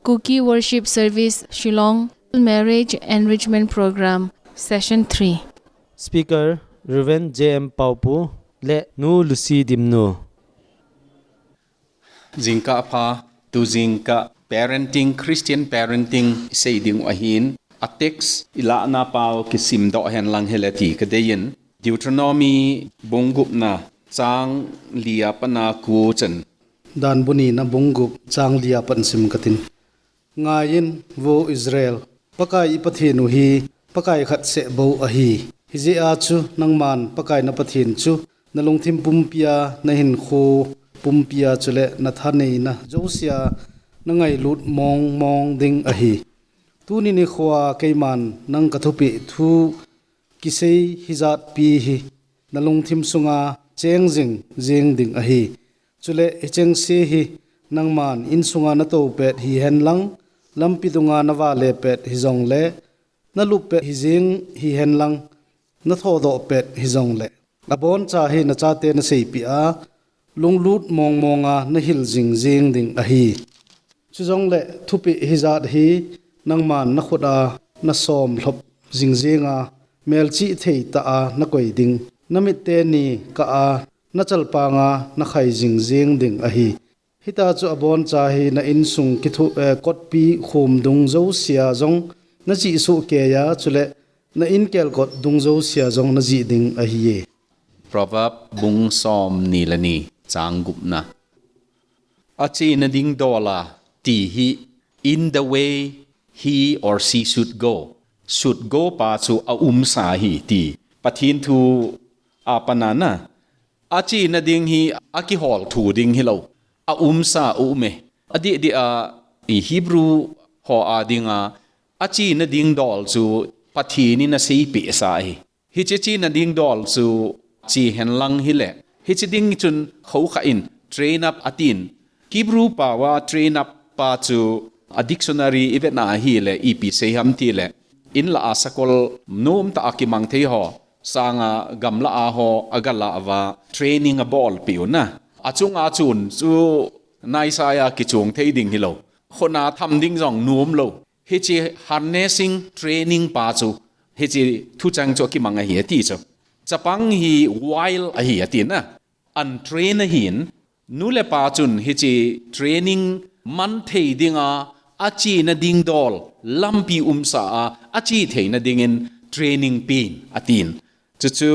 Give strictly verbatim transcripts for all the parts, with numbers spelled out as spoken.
Kuki Worship Service, Shillong, Marriage Enrichment Program, Session three. Speaker, Reverend J M Paupu le Nu Lucy Dimnu. Jingkah pha, tu jingkah parenting, Christian parenting sei ding u ahin, a text i lahna pau kisim doh hen lang hile ti ka deiyin, Deuteronomy bung gupna chang lia pana ko chan. Dan bu nina bung gup chang lia pan sim ka tin. Ngaiyin, vo Israel, Pakai i Pathen u hi Pakai khat seh bou ahi. Hijeh a chu nangman Pakai na Pathen chu na lungthim pumpia, na hinkho pumpia chule na thaneina jousea na ngailut mong mong ding ahi. Tuni nikhoa keiman nang ka thupeh thu kisei hijat pi hi na lungthim sunga cheng jing jing ding ahi. Chule hicheng se hi nangman insunga na to pet hihen lang, lampi dunga na vale pet hijongle, na lup pet hijing hihen lang, na thodoh pet hijongle, aboncha hi na chate na seipeh a, lunglut mong monga na hil jing jing ding ahi. Chujongle thupeh hijat hi nangman na khut a na som lhop jing jinga, melchih thei tah a na koi ding, na mit teni kah a na chalpanga na khai jing jing ding ahi. Hita chu aboncha hi na insung kithu, eh, kotpi khum dung jousea jong na jih soh keiya, chule na inkelkot dung jousea jong na jih ding ahiye. Proverb bung som ni le ni chang gupna. Achena ding dol a ti hi, in the way he or she should go. Should go pa chu aumsa hi ti. Pathen thu a pana na. Achena ding hi akihol thu ding hilou. Aumsa aume. Adeh deh a i Hebrew ho a dinga achena ding dol chu Pathen in aseipeh sa hi. Hiche chena ding dol chu che hen lang hile, hiche ding chun khokha in train up atin. Hebrew pao a train up pa chu a dictionary i vetna ahile ipi sei ham tile, in lah a sakol nom tah a kimang thei ho sanga gamla a ho aga lah uva training abolpeh u na. Achunga chun chu naisai a kichung thei ding hilou. Khut a tham ding jong nom lou. Hiche harnessing training pa chu, hiche thuchang chu akimang ahi ati chu. Chapang hi wild ahi ati na. Untrain ahin, nu le pa chun hiche training man thei dinga, achena ding dol lampi umsa a, ache theina dingin training pen atin. Chuchu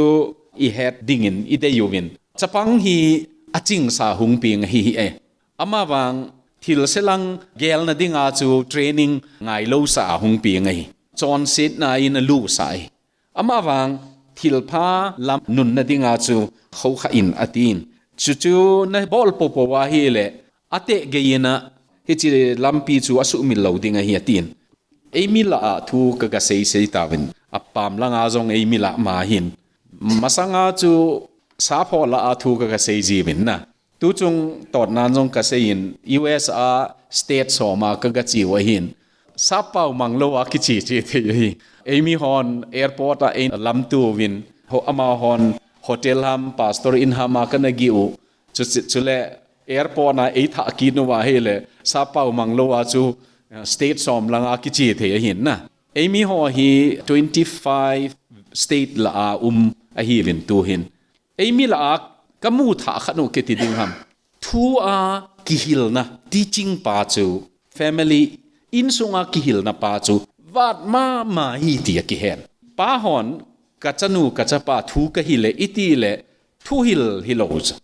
i het dingin i dei uvin. Chapang hi achingsa hung peng ahi hi e. Amavang thil selang gelna dinga chu training ngailou sa a hung peng ahi. Chonsetna in alusa ahi. Amavang thilpha lam nunna dinga chu khokha in atin. Chuchu na bol popo ahile, ateh gei in a hiche lampi chu asuhmil lou ding ahi atin. Eimi lah a thu ka, ka sei sei tauvin. Apam langa jong eimi lah ma hin. Masanga chu sappho lah a thu ka, ka sei jiuvin na. Tuchung totnan jong ka seiyin U S a state som a ka, ka che u ahin. Sappao mang lou a kiche che thei ahi. Eimi hon airport a ei lamto uvin. Ho amahon hotel ham, pastor in ham a kana geh u. Chu, chu, chule airport a ei thah kit uva ahile, sappao mang lou a chu, eh, state som langa kiche thei ahin na. Eimi ho hi twenty five state lah a um ahiuvin tuhin. Eimi lah a ka mu thah khat u kiti ding ham. Thu a kihilna, teaching pa chu, family, insunga kihilna pa chu, vat mama hi ti akihen. Pa hon, ka chanu, ka chapa thu ka hile, iti le, thuhil hilou chu.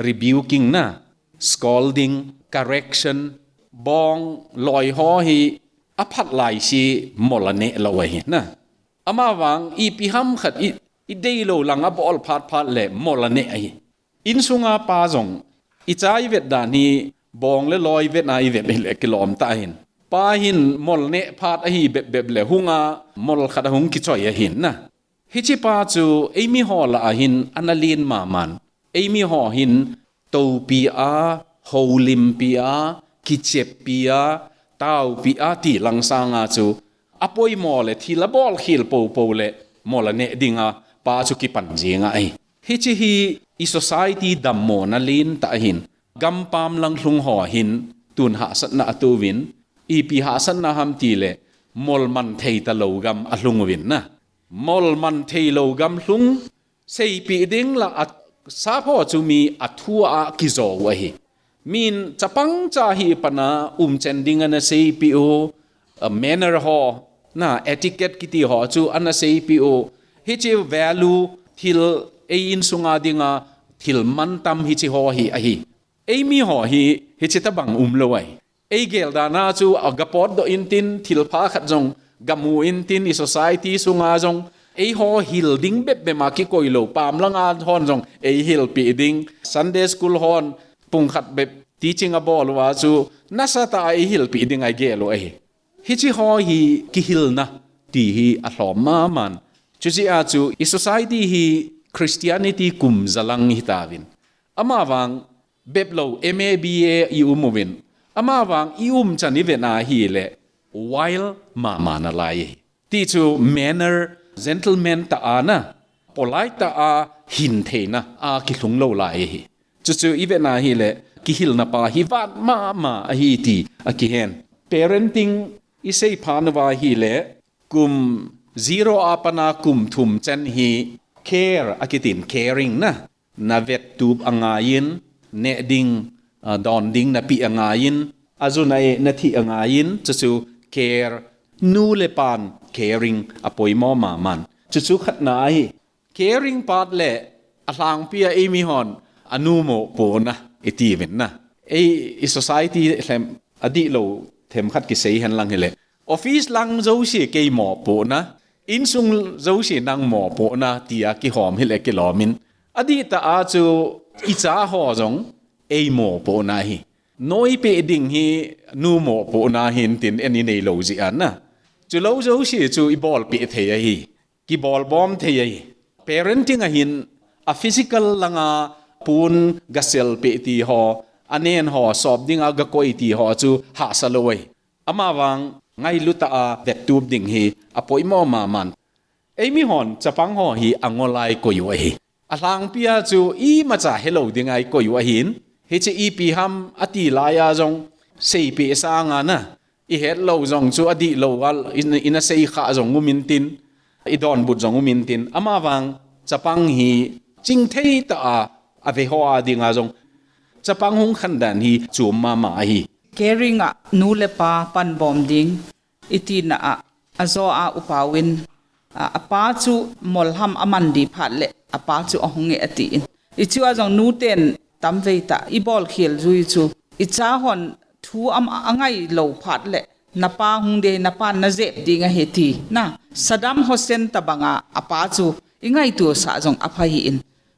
Rebuking na, scolding, correction, bong, loi ho hi, aphat lai si mol aneh lou ahi na. Amavang ipi ham khat i, i deilou lang abol phat phat le mol aneh ahi. Insunga pa jong, i cha i vet dan hi bong le loi vet a i vet hile kilom tah ahin. Pa hin mol neh phat ahi bep bep le hunga mol khat ahung kichoi ahin na. Hiche pa chu eimi ho lah a hin ana len maman. Eimi ho hin toupi a, houlimpi a, kicheppi a, taopi a ti lang sanga chu apoimo le thil abol khel popo le mol aneh dinga pa chu kipan jeng ahi. Hiche hi i society dammona lentah ahin, gampam lang lhung ho hin tun hahsatna atouvin, ipi hahsatna ham tile, mol man thei talou gam alhung uvin na. Mol man thei lou gam lhung, seipeh ding la a, sap ho chu mi a thu a kijo u ahi. Min chapang cha hi pana umchen ding ana seipeh u, a manner ho, na etiquette kiti ho chu ana seipeh u. Hiche value thil ei insunga dinga thil mantam hiche ho hi ahi. Eimi ho hi hiche tabang umlou ahi. Eigel dan a chu aga potdoh intin, thilpha khat jong gamu intin, i society sunga jong eiho hil ding bep bep a kikoi lou, pam langa hon jong eihilpeh ding, Sunday school hon pung khat bep teaching abol uva chu nasatah a eihilpeh ding a igel u ahi. Hiche ho hi kihilna ti hi alhom maman. Chujeh a chu i society hi Christianity kum jalang hitauvin. Amavang beplou M A B A i um uvin. Amavang i umchan ivet a hile wild mama nalai ahi. Ti chu manner, gentleman tah a na, polite tah a hin theina a kilhung lou lai ahi. Chuchu ivet a hile kihilna pa hi vat mama ahi ti akihen. Parenting isei phat uva hile kum zero a pana kum thum chan hi care akitin, caring na. Na vettup angaiyin, neh ding, a, don ding napeh angaiyin, ajuna e nathih angaiyin, chuchu care, nu le pan caring apoimo maman. Chuchu khatna ahi. Caring part le alhangpi a eimi hon anu mopohna itiuvin na. Ei i society lhem adihlou themkhat kisei henlang hile, office lang jouse kei mopohna, insung jouse nang mopohna tia kihom hile kilomin. Adihtah a chu icha ho jong ei mopohna ahi. Noipeh ding hi nu mopohna ahin tin, eini neilou jeh a na. Chulou jouse chu ibolpeh thei ahi. Kibolbom thei ahi. Parenting ahin a physical langa pon gaselpeh ti ho, anen ho, sop dinga gakoi ti ho chu hahsa lou ahi. Amavang ngailutah a vettup ding hi apoimo maman. Eimi hon chapang ho hi angol a ikoi u ahi. Alhangpi a chu imacha helou dinga ikoi u ahin. Hiche ipi ham ati laiya jong seipeh sanga na, ihetlou jong chu adihlou a, in, ina seikhah jong umin tin, idonbut jong umin tin. Amavang chapang hi chingthei tah a, aveho a dinga jong chapang hung khandan hi chom mama ahi. Caring a nu le pa panbom ding itina a, ajo a upa uvin, a, apa chu mol ham aman di phat le apa chu ahung e atin. Hichea jong nuten tamvei tah ibolkhel jui chu, icha hon thu am angailou phat le napa hung ding, napan najep ding ahi ti na. Saddam Hussein tabanga apa chu ingaito sah jong apha hih in.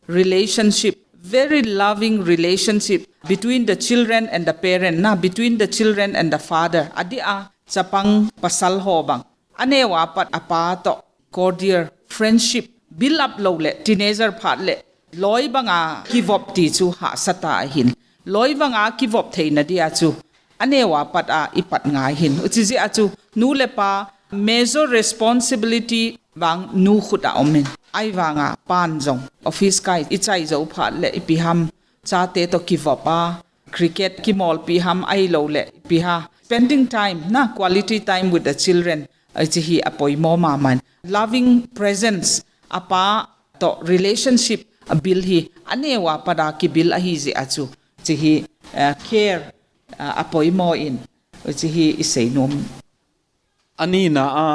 Relationship, very loving relationship between the children and the parent na, between the children and the father. Adeh a chapang pasal ho bang, aneo a pat apa toh cordial friendship build up lou le, teenager phat le loi banga kivop ti chu hahsa tah ahin. Loi banga kivop theina dia chu aneo a pat a ipat ngai hin. Hiche jeh a chu nu le pa major responsibility vang nu khut a um in. Ahivanga pan jong office kai ichai jou phat le ipi ham, chate toh kivop a, cricket kimolpi ham ahilou le ipi ham. Spending time na, quality time with the children, hiche hi apoimo maman. Loving presence, apa toh relationship a build hi aneo a pat a kibuild ahi jeh a chu, hiche hi, eh, care, eh, apoimo in, hiche hi isei nom. Anina a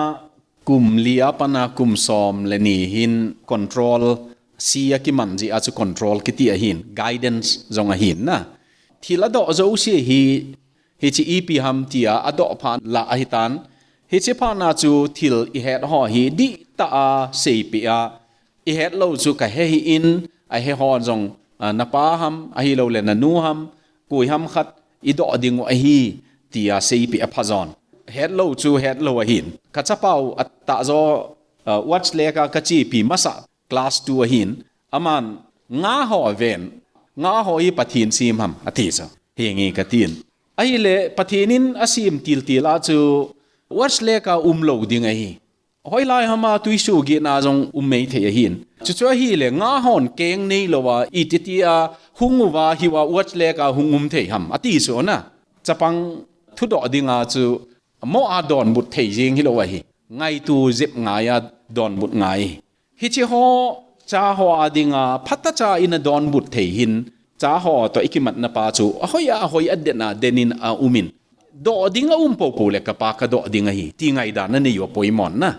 kum li a pat a kum som le ni hin control, si a kiman jeh a chu control kiti ahin, guidance jong ahin na. Thil adoh jouse hi, hiche ipi ham tia adoh phat lah ahitan. Hiche phat a chu thil ihet ho hi dihtah a seipeh a, ihetlou chu kahe hih in, ahe ho jong, a, napa ham, ahilou le nanu ham, koi ham khat idoh ding u ahi, tia seipeh apha jon. Hetlou chu hetlou ahin. Kachapau atahjo, a, Westlake a kachepi masa class two ahin. Aman nga ho aven, nga ho hi Pathen sem ham, ati chu. Henge katin. Ahile Pathen in asem tiltil a chu Westlake a umlou ding ahi. Hoilai ham a tuisu gihna jong um mei thei ahin. Chuchu ahile nga hon keng neilou a, iti tia hung uva hiva Westlake a hung um thei ham, ati chu na. Chapang thudoh dinga chu mo a donbut thei jing hilou ahi. Ngaitu jep ngai a donbut ngai. Hiche ho cha ho a dinga phata cha in a donbut thei hin cha ho to ikimatna pa chu ahoi a ahoi a den a den in a um in. Doh ding a um popo le kapa kadoh ding ahi ti ngaidan anei u apoimon na.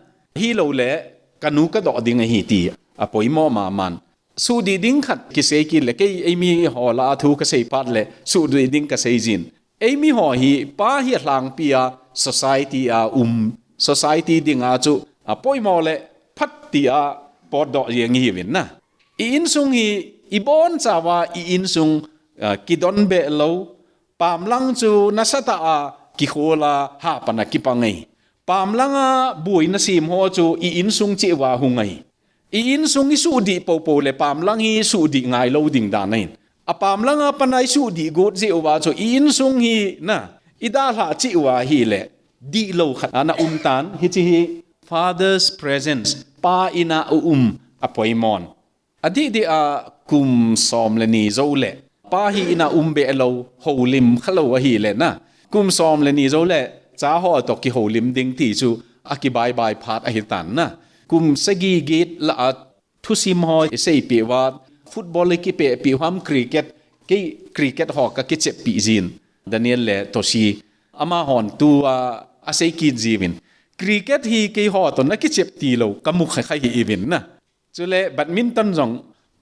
Hilou le kanu kadoh ding ahi ti apoimo maman. Sudih ding khat kisei kit le kei eimi ho lah a thu kasei phat le sudih ding kasei jin. Eimi ho hi pa hi alhangpi a society a um, society dinga chu apoimo le phat ti a potdoh jeng ihiuvin na. I insung hi ibon chauva i insung, ah, kidon be lou, pamlang chu nasatah a kikhol a hapan a kipang ahi. Pamlang a buai nasem ho chu i insung cheh uva hung ahi. I insung i sudih popo le pamlang hi sudih ngai lou ding dan ahin. A pamlang a pana i sudih got jeh uva chu i insung hi na, i dalhah cheh uva hile dihlou khat ana um tan, hiche hi father's presence, pa in a u um apoimon. Adih dih a kum som le ni jou le pa hi in a um be lou, houlim khalou ahile na. Kum som le ni jou le cha ho to kihoulim ding ti chu akibaibai phat ahitan na. Kum sagi get lah a thusim ho iseipeh uva, football ikipehpeh u ham, cricket, kei cricket ho kakicheppeh jin. Daniel le Tosi, amahon tua asei kit jiuvin. Cricket hi keiho to nakichep tilou kamu kha kha ihiuvin na. Chule badminton jong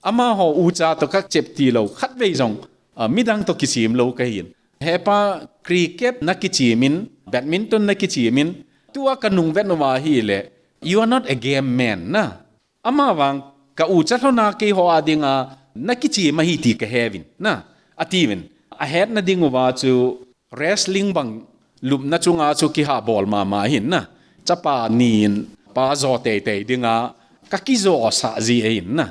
amaho ucha to kachep tilou, khatvei jong, ah, midang to kichem lou kahin. Hepa, cricket nakichem in, badminton nakichem in, tua kanung vet uva hile, you are not a game man na. Amavang ka ucha lhona keiho a dinga nakichem ahi ti kaheuvin na, atiuvin. Ahetna ding uva chu wrestling bang lupna chunga chu kihabol mama ahin na. Chapa ni in pa jo teitei dinga kakijosah ji ahin na.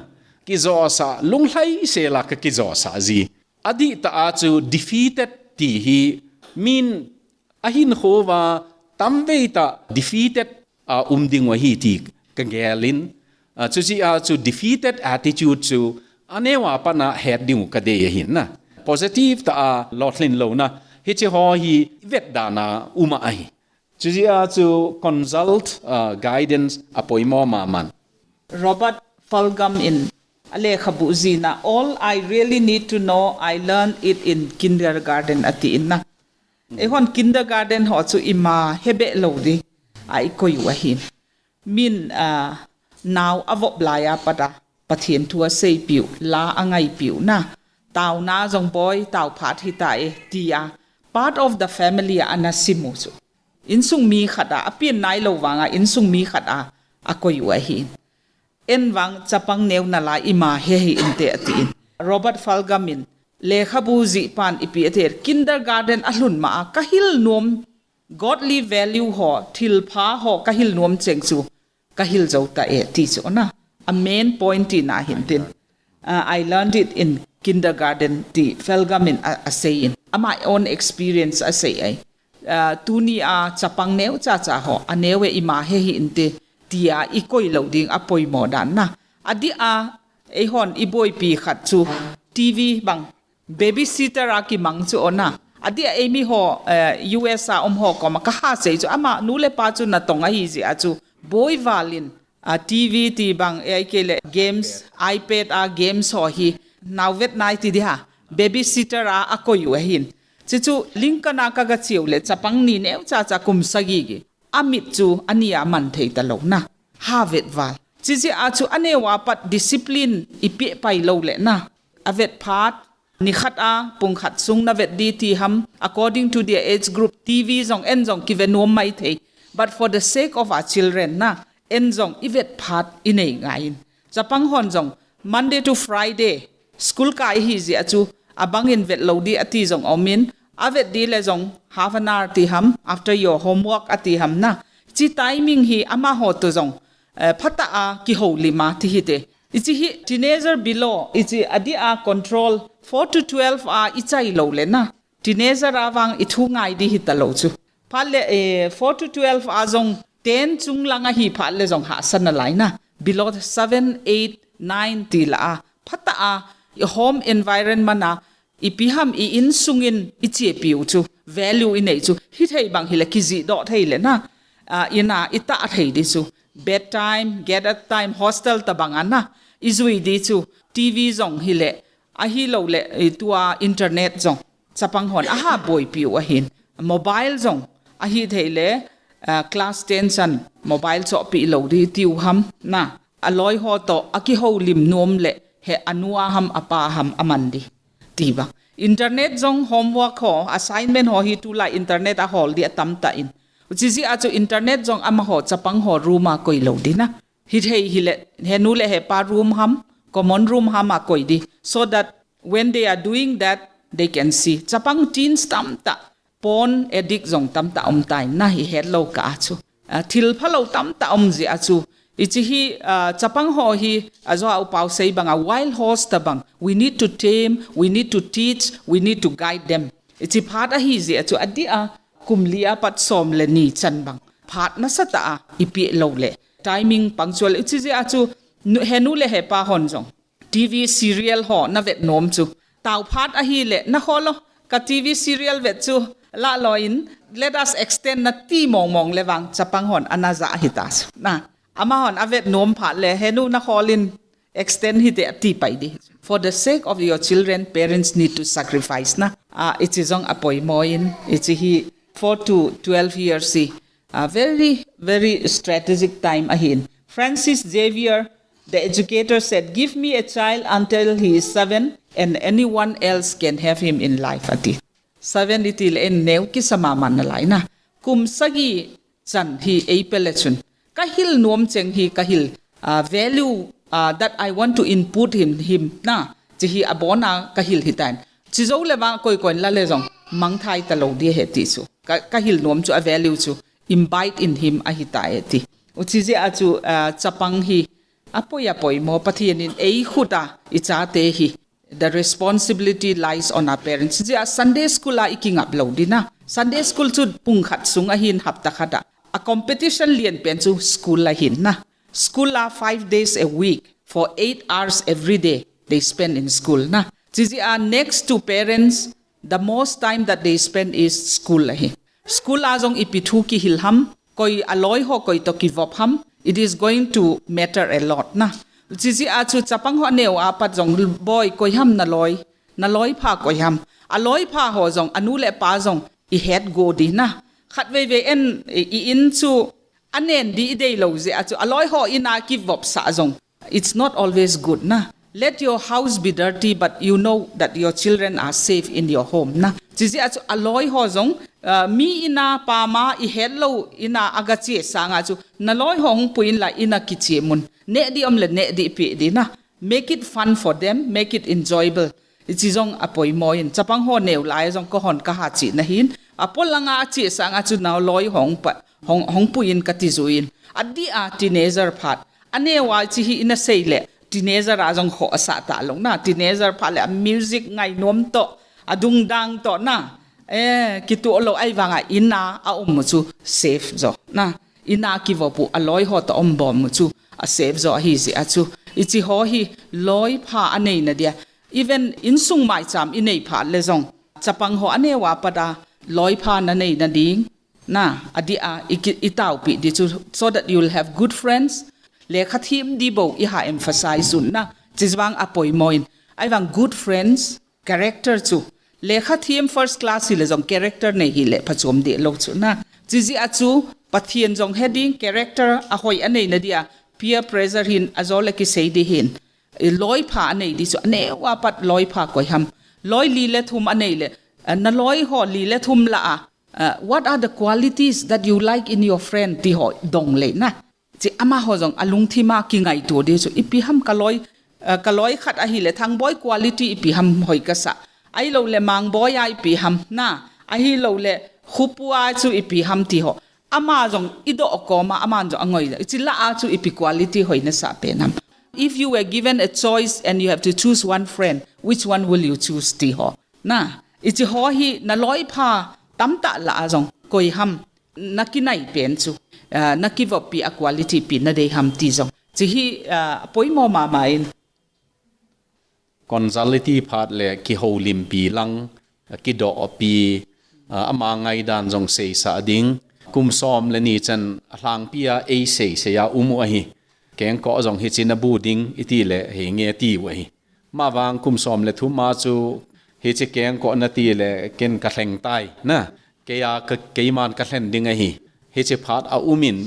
Kijosah, lunglhai sel a kakijosah ji. Adihtah a chu defeated ti hi min ahinkho uva tamvei tah defeated a um ding u ahi ti kagel in, ah, chujeh a chu defeated attitude chu aneo a pat a het ding u kadei ahin na. Positive tah a lolhin louna hiche ho hi vet dan a um ahi. Chujeh a chu consult, ah, guidance apoimo maman. Robert Fulghum in alekhabu jihna, "All I really need to know, I learned it in kindergarten," atin na. Eihon kindergarten ho chu ima hebeh lou ding a ikoi u ahin. Min, ah, nao avop lai a pat a Pathen thu aseipiu, la angaipiu na. Taona jong boi, tao phat hita e, tia. Part of the family a ana sim u chu. Insung mi khat a, apen nailou vanga, insung mi khat a, akoi u ahin. En vang chapang neo nalai ima he hih inte atin. Robert Fulghum in lekhabu jih pan ipi ati, kindergarten alhun ma a kahil nom, godly value ho, thilpha ho kahil nom cheng chu kahil jou ta e ti chu na. A main point tina hin tin. Uh, "I learned it in kindergarten," ti Fulghum in a, asei in. A my own experience asei ai. Uh, tuni a chapang neo chacha ho, aneo e ima he hih inte, tia ikoi lou ding apoimo dan na. Adih a, eihon iboipi khat chu T V bang, babysitter a kimang chu ona. Adih a eimi ho, eh, U S a um ho koma kaha sei chu, ama nu le pa chu natong ahi jeh a chu, boi val in, a, T V ti bang, eh, ahileh games, iPad a games ho hi, nao vet nai ti ding ham, babysitter a akoi u ahin. Chuchu Lincoln a kaga che u le chapang ni neo chacha kum sagi gi. Amit chu ani a man thei talou na. Ha vet val. Chijeh a chu aneo a pat discipline ipeh pai lou le na. Avet phat, nikhat a pung khat sung navet ding ti ham, according to their age group, T V jong en jong kive nom mai thei. But for the sake of our children na, en jong ivet phat inei ngai in. Chapang hon jong Monday to Friday school kai ahi jeh a chu abang in vet lou ding ati jong aum in, avet ding le jong half an hour ti ham, after your homework ati ham na. Chi timing hi amaho to jong, eh, phatah a kihoulim a ti hite. Hichi hi teenager below, hichi adih a control, four to twelve a ichai lou le na. Teenager a vang ithu ngai ding hita lou chu. Phat le, eh, four to twelve a jong ten chung lang ahi phat le jong hahsa nalai na. Below seven, eight, nine ti lah a. Phatah a, i home environment a, Ipi ham i insungin i chepiu chu, value i nei chu, hithei bang hile kijihdoh thei le na, ah, ina i tah thei di chu. Bedtime, get up time, hostel tabang a na i jui di chu. T V jong hile, ahilou le, eh, tua internet jong chapang hon aha boipiu ahin. Mobile jong ahithei le, ah, class ten chan mobile chohpeh lou di tiu ham na. Aloi ho toh akihoulim nom le he anu a ham apa ham aman di. Ti bang. Internet jong homework ho, assignment ho hi tulai internet a hol di atam tah in. Chijeh a chu internet jong amaho chapang ho room a koi lou di na. Hithei hile, henu le hepa room ham, common room ham a koi di. So that when they are doing that, they can see. Chapang teens tamtah, porn addict jong tamtah um tai na, i hetlou kah a chu. Ah, thil phalou tamtah um jeh a chu. Hiche hi, ah, chapang ho hi, ajo a upa u sei banga wild horse tabang. We need to tame, we need to teach, we need to guide them. Hiche phat ahi jeh a chu adih a, kum li a pat som le ni chan bang. Phat nasatah a, i peh lou le. Timing, punctual, hiche jeh a chu, nu, henu le hepa hon jong. T V serial ho na vet nom chu. Tao phat ahile, na hol o, ka T V serial vet chu, lah lou in, let us extend na ti mong mong le vang, chapang hon ana ja hita chu. Na, amahon avet nom phat le, henu na hol in, extend hite ati pai di. For the sake of your children, parents need to sacrifice na. Ah, hiche jong apoimo in, hiche hi four to twelve years hi. A very, very strategic time ahin. Francis Xavier, the educator said, "Give me a child until he is seven and anyone else can have him in life," ati. Seven iti le in neo kisa mama nalai na. Kum sagi chan hi ei pe le chun. Ka hil nom cheng hi ka hil, ah, value, ah, that I want to input him, him na. Hiche hi abon a ka hil hitan. Chijou le vang koi koi in la le jong mangthai talou di ahi ti chu. Ka, ka hil nom chu a value chu. Imbibe in him ahitai ati. Hiche jeh a chu, ah, chapang hi apoi apoimo Pathen in ei khut a i chate hi. The responsibility lies on our parents. Hiche jeh a Sunday school a i kingap lou di na. Sunday school chu pung khat sung ahin hapta khat a. A competition lian pen chu school ahin na. School a five days a week for eight hours every day they spend in school na. Hiche jeh a next to parents, the most time that they spend is school ahi. School a jong ipi thu kihil ham, koi aloi ho koi toh kivop ham, it is going to matter a lot na. Hiche jeh a chu chapang ho neo a pat jong boi koi ham naloi, naloi pha koi ham. Aloi pha ho jong anu le apa jong i het go di na. Khat vei vei en i, i in chu anen di i dei lou jeh a chu aloi ho in a kivop sah jong. It's not always good na. Let your house be dirty, but you know that your children are safe in your home na. Hiche jeh a chu aloi ho jong, ah, mi in a pam a i het lou in a aga che sang a chu naloi ho hung pui in la in a kiche mun. Neh di um le neh di pe di na. Make it fun for them, make it enjoyable. Hiche jong apoimo in, chapang ho neo lai jong ka hon ka ha chi na hin. Apolang a che sang a chu naloi hung pa, hung, hung pui in ka ti ju in. Adih a teenager phat. Aneo a hiche hi ina sei le. Teenager a jong ho asa ta lou na. Teenager phat le a music ngai nom toh. Adung dang toh na. Eh, kitu lou ahi vang a in a, a um mu chu safe jo. Na, in a kivop u aloi ho toh um bom mu chu a safe jo ahi jeh a chu. Hiche ho hi loi pha anei na dia. Even insung maicham i nei phat le jong. Chapang ho aneo a pat a loi pha na nei na ding. Na, adih a i ki, i taopi di chu so that you will have good friends. Lekha them di bou i ha emphasize un na. Hiche vang apoimo in. Ahi vang good friends, character chu. Lekha them first class hi le jong character nei hi le phachom di lou chu na. Hiche jeh a chu Pathen jong he ding character ahoi anei na dia peer pressure hin ajo le kisei di hin. I loi pha anei di chu aneo a pat loi pha koi ham. Loi li le thum anei le, ah, naloi ho li le thum la a. Ah, what are the qualities that you like in your friend ti ho dong le na. Hiche amaho jong alungthim a kingaito di chu ipi ham ka loi, ah, ka loi khat ahi le Thangboi quality ipi ham hoi ka sa. Ahilou le Mangboi a ipi ham na. Ahilou le Khupu a chu ipi ham ti ho. Ama jong i doh koma, aman jong angoi. Hiche la a chu ipi quality hoi na sa pen ham. If you were given a choice and you have to choose one friend, which one will you choose ti ho. Na, hiche ho hi naloi pha tamtah la a jong koi ham na kinai pen chu, ah, na kivop pi a quality ipi na dei ham ti jong. Hiche hi, ah, apoimo mama in. Consult iti phat le kihoulimpi lang, kidohpi, ah, ama ngaidan jong seisah ding. Kum som le ni chan alhangpi a eiseisei a um u ahi. Kengkoh jong hichi nabu ding iti le henge tiu ahi. Mavang kum som le thum a chu hichi kengkoh nati le ken kalheng tai na. Kei a ka, keiman kalhen ding ahi. Hichi phat a umin,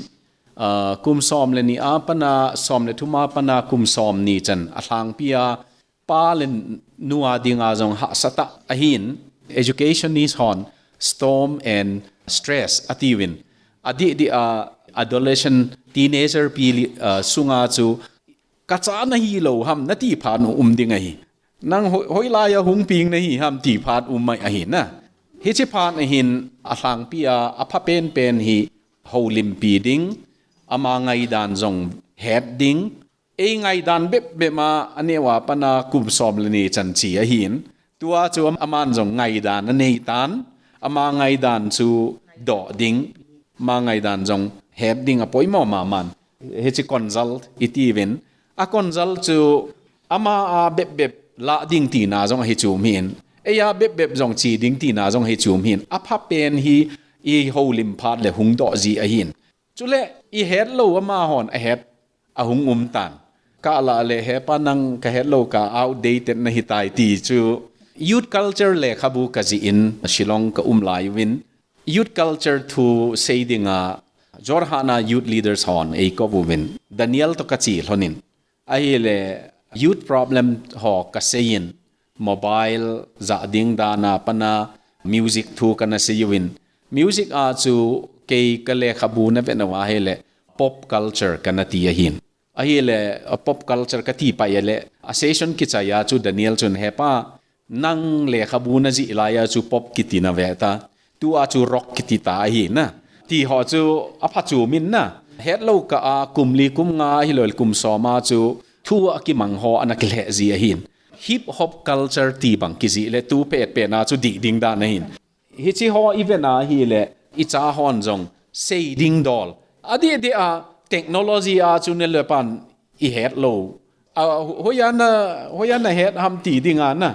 ah, kum som le ni a pana, som le thum a pana kum som ni chan alhangpi a pa le nu a dinga jong hahsatah ahin, educationist hon storm and stress atiuvin. Adih dih a adolescent teenager pi li, ah, sunga chu kacha nahi lou ham nati phat u um ding ahi. Nang hoi, hoilai a hung peng nahi ham ti phat um mai ahi na. Hichi phat ahin alhangpi a apha penpen hi houlimpi ding, ama ngaidan jong het ding, ei ngaidan bepbep a aneo a pana kum som le ni chan chi ahin. Tua chu am-, aman jong ngaidan anei tan, ama ngaidan chu doh ding, ama ngaidan jong het ding apoimo maman. Hichi consult itiuvin. A consult chu ama a bepbep lah ding tina jong ahi chom hin. Ei a bepbep jong chi ding tina jong ahi chom hin. Apha pen hi ihoulim phat le hung doh ji ahin. Chule ihet lou amahon ahet ahung um tan. Kala le hepa nang kahet lou ka outdated nahi tai ti chu youth culture lekhabu kajih in Shillong ka um lai uvin. Youth culture thu sei dinga Jorhat a youth leaders hon eikou uvin. Daniel to kachi lhonin. Ahile youth problem ho kaseiyin. Mobile jah ding dan a pana music thu kana sei uvin. Music a chu kei kalekhabu na vena uva ahile pop culture kana ti ahin. Ahile, a pop culture kati pai le, a session kichai a chu Daniel chun hepa, nang lekhabu najih lai a chu pop kiti nave ta, tua chu rock kiti ta ahi na. Ti ho chu apha chom in na. Het lou ka a kum li kum nga hilou le kum som a chu thu akimang ho ana kilheh ji ahin. Hip hop culture ti bang kijih le tu pet pet na chu dih ding dan ahin. Hichi ho ivena ahile, icha hon jong sei ding dol. Adih dih a technology a chu nu le pan ihet lou. A, hoiya na, hoiya nahet ham ti dinga na.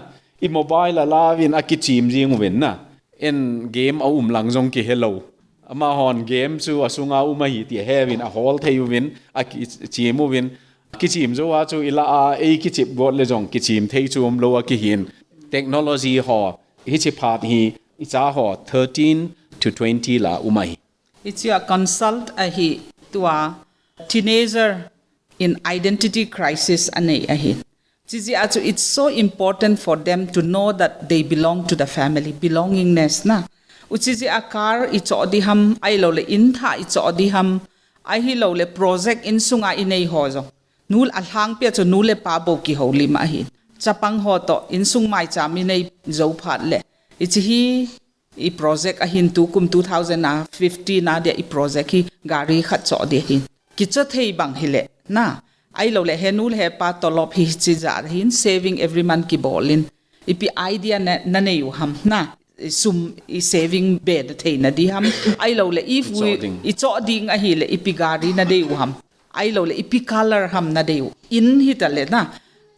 I mobile a lauvin akichim jing uvin na. En game a um lang jong kihe lou. Amahon game chu asunga um ahi ti ahe uvin, ahol thei uvin, akichim uvin. Kichim jou a chu ilah a, ei kichip got le jong kichim thei chu umlou akihin. Technology ho, hichi phat hi, icha ho, thirteen to twenty la um ahi. Hichia consult ahi tua teenager in identity crisis anei ahi. Chijeh a chu it's so important for them to know that they belong to the family, belongingness na. Uchijeh a car ichoh diham, ahilou le in thah ichoh diham, ahilou le project insunga inei ho jong. Nu alhangpia chu nu le pa bou kihoulim ahi. Chapang ho to insung maicham inei jou phat le. Hichi hi i project ahin tukum two thousand fifteen a dia i project hi gari khat choh ding ahin. Kichoh thei bang hile na. Ahilou le henu le hepa tolop hi hichi jat hin saving every month kibolin. Ipi idea na, nanei u ham na. Sum i saving be na thei na diham. Ahilou le if we, ichoh ding ahile ipi gari nadei u ham. Ahilou le ipi color ham nadei u. In hita le na.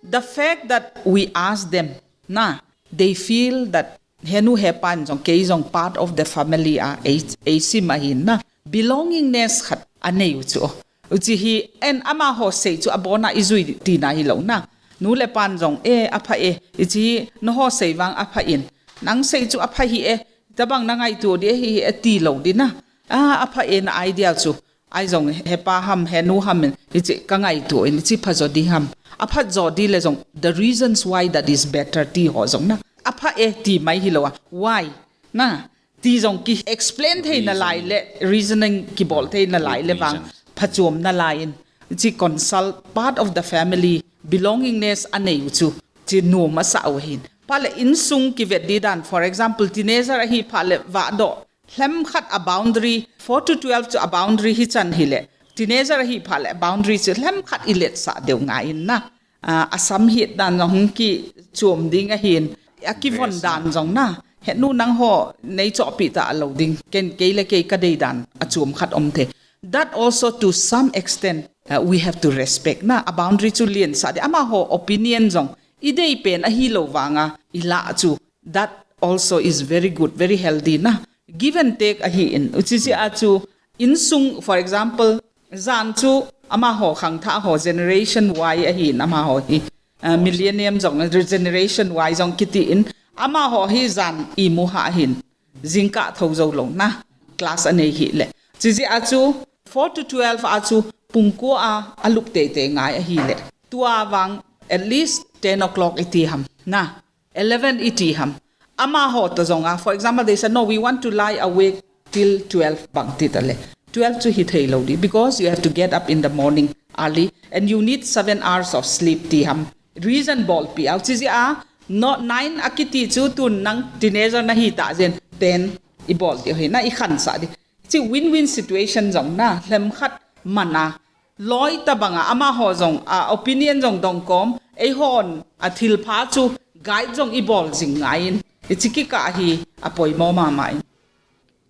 The fact that we ask them na, they feel that henu hepan jong kei jong part of the family a ei, eisim ahin na. Belongingness khat anei u chu. Uchi hi en amaho sei chu abona ijui tina hilou na. Nu le pan jong e apha e. Hichi hi naho sei vang apha in. Nang sei chu apha hi e. Tabang nangaito di hi e tilou di na. A, apha e na idea chu. Ahi jong hepa ham, henu ham in, hichi kangaito in, hichi phajo di ham. Aphajo di le jong, the reasons why that is better ti ho jong na. Apha e ti mai hilou a. Why? Na, ti jong ki explain thei nalai le, reasoning kibol thei nalai le vang. Phachom nalai in. Hichi consult, part of the family, belongingness anei u chu. Chi nom asa u hin. Phat le insung kivet di dan, for example, teenager ahi phat le vahdoh. Lhem khat a boundary, four to twelve chu a boundary hichan hile. Teenager ahi phat le boundary chu lhem khat iletsah deu ngai in na. A, asam hit dan jong hung kichom ding ahin. Akivon dan jong na. Henu nangho neichohpi talou ding. Ken kei le kei kadei dan achom khat um thei. That also to some extent, uh, we have to respect na. A boundary chu liensah ding. Amaho opinion jong idei pen ahilou vanga ilah chu, that also is very good, very healthy na. Give and take ahin, uchi jeh a chu insung, for example, jan chu amaho khangthah ho generation Y ahin, amaho hi, uh, millennium jong, generation Y jong kitin, amaho hi jan imu ha ahin, jingkah thou jou lou na, class anei hile. Chi jeh a chu four to twelve a chu pung ko a alup teitei ngai ahile, tua vang at least ten o'clock iti ham na, eleven iti ham. Amaho toh jong a, for example, they said, "No, we want to lie awake till twelve," bang ti tale, twelve chu hithei lou di, because you have to get up in the morning early and you need seven hours of sleep ti ham. Reason bolpi au. Chi jeh a, no, nine akiti chu tun nang teenager nahi tah jeh in ten ibol di hi na, ikhansah di. Chi win-win situation jong na, lhem khat man a, loi tabang a, amaho jong a opinion jong dong kom, eihon athilpha chu guide jong ibol jing ngai in, ichi kikah hi apoimo mama in.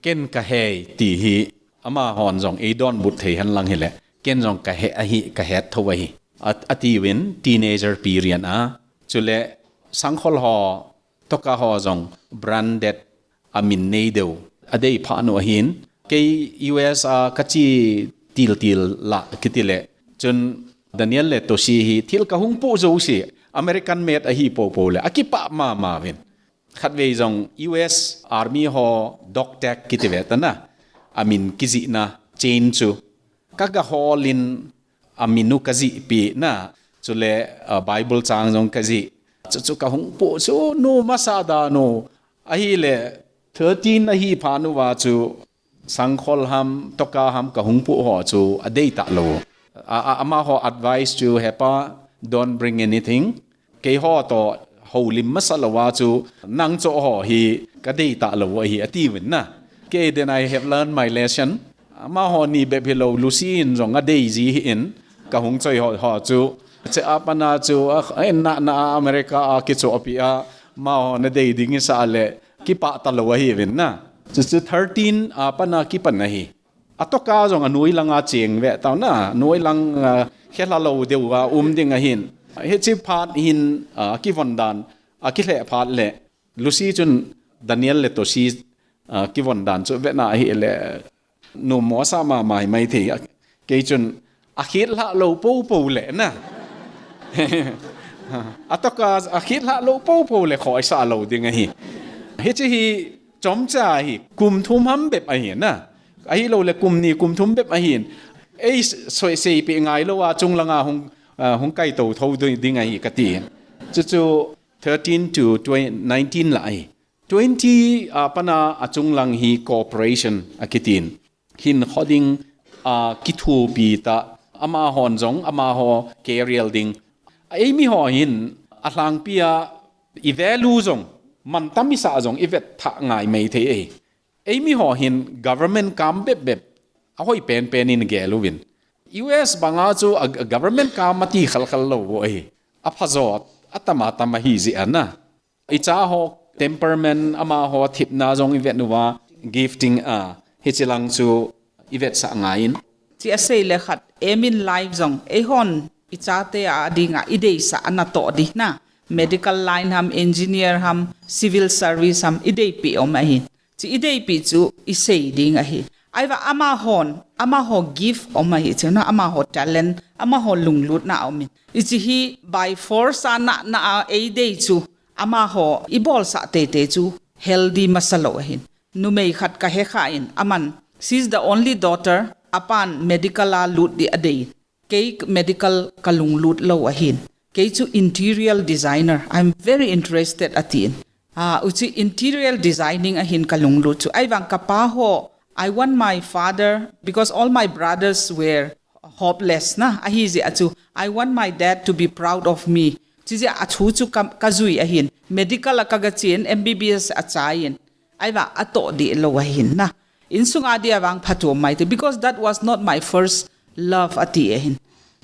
Ken kahei ti hi, amahon jong eidonbut thei hen lang hile, ken jong kahe ahi, kahet thou ahi, a, atiuvin, teenager period a. Chule sangkhol ho, toka ho jong branded amin nei deu adei phat u ahin. Kei U S a kache tiltil lah kitile, chun Daniel le Toshi hi thil kahung poh jouse American made ahi poupou le akipah mama uvin. Khatvei jong U S Army ho dog tag kiti ve tana, amin kijihna chain chu kaga hol in, amin u kajih pi na, chule, ah, Bible chang jong kajih. Chu, chu kahung poh chu nom asa dan u ahile, thirteen ahi phat uva chu sangkhol ham, toka ham kahung poh ho chu adei talou. A, a, amaho advice chu, "Hepa, don't bring anything. Keiho toh houlim masa louva chu nang cho ho hi kadei talou ahi," atiuvin na. Kei, then I have learned my lesson. Amaho ni bep hilou, Lucy in jong adei ji ahin, kahung choi ho, ho chu. Che apana chu, a, a, na, na America a kichopi a, amaho nadei ding isah le, kipah talou ahiuvin na. Chu, chu thirteen apana kipan ahi. Atoka jong anoi langa cheng ve tau na, noi lang, ah, khelha lou deuva um ding ahin. Hichi phat hin, ah, kivon dan, akilheh phat le, Lucy chun Daniel le Toshi, ah, kivon dan chu vena ahile, nom mo asa mama hi maithei. Kei chun akhet lha lou poupou le na. Atoka akhet lha lou poupou le khoisa lou ding ahi. Hichi hi chomcha hi, kum thum ham bep ahi na. Ahilou le kum ni, kum thum bep ahin. Ei soi, seipeh ngai louva chung langa hung, ah, hung kaitou thou ding, ding ahi kati. Chu chu thirteen to twenty, nineteen lah ahi. Twenty, ah, apana achung lang hi cooperation akitin. Hinkho ding, ah, kithopi ta, amahon jong, amaho career ding. Eimi ho hin, alhangpi a, i value jong, mantam isah jong, ivet thah ngai maithei ahi. Eimi ho hin, government kam bep bep, ahoi penpen in gel uvin. U S banga chu, a, a government kam ati khalkhal lou u ahi. Apha jo, atam atam ahi jeh a na. Icha ho temperament, amaho thepna jong ivet uva, gifting a, hichi lang chu ivetsah ngai in. Chi asei le khat, aim in life jong, eihon ichate a dinga ideisah anatoh di na. Medical line ham, engineer ham, civil service ham, ideipi um ahin. Chi ideipi chu isei ding ahi. Ahivang amahon, amaho gift um ahi, chuna amaho talent, amaho lunglutna um in. Hichi hi by force a na, na a eidei chu, amaho ibolsah teitei chu healthy masa lou ahin. Numei khat kahekha in, aman, she's the only daughter, apan medical a lut di adei. Kei medical kalunglut lou ahin. Kei chu interior designer. I'm very interested atin. Ah, uchi interior designing ahin kalunglut chu. Ahivang kapa ho, I want my father, because all my brothers were hopeless na. Ahi jeh a chu, I want my dad to be proud of me. Chi jeh a chu chu ka, kajui ahin. Medical a kaga chen, M B B S achai in. Ahivang atoh di lou ahin na. Insunga dia vang phathu maithei, because that was not my first love ati ahin.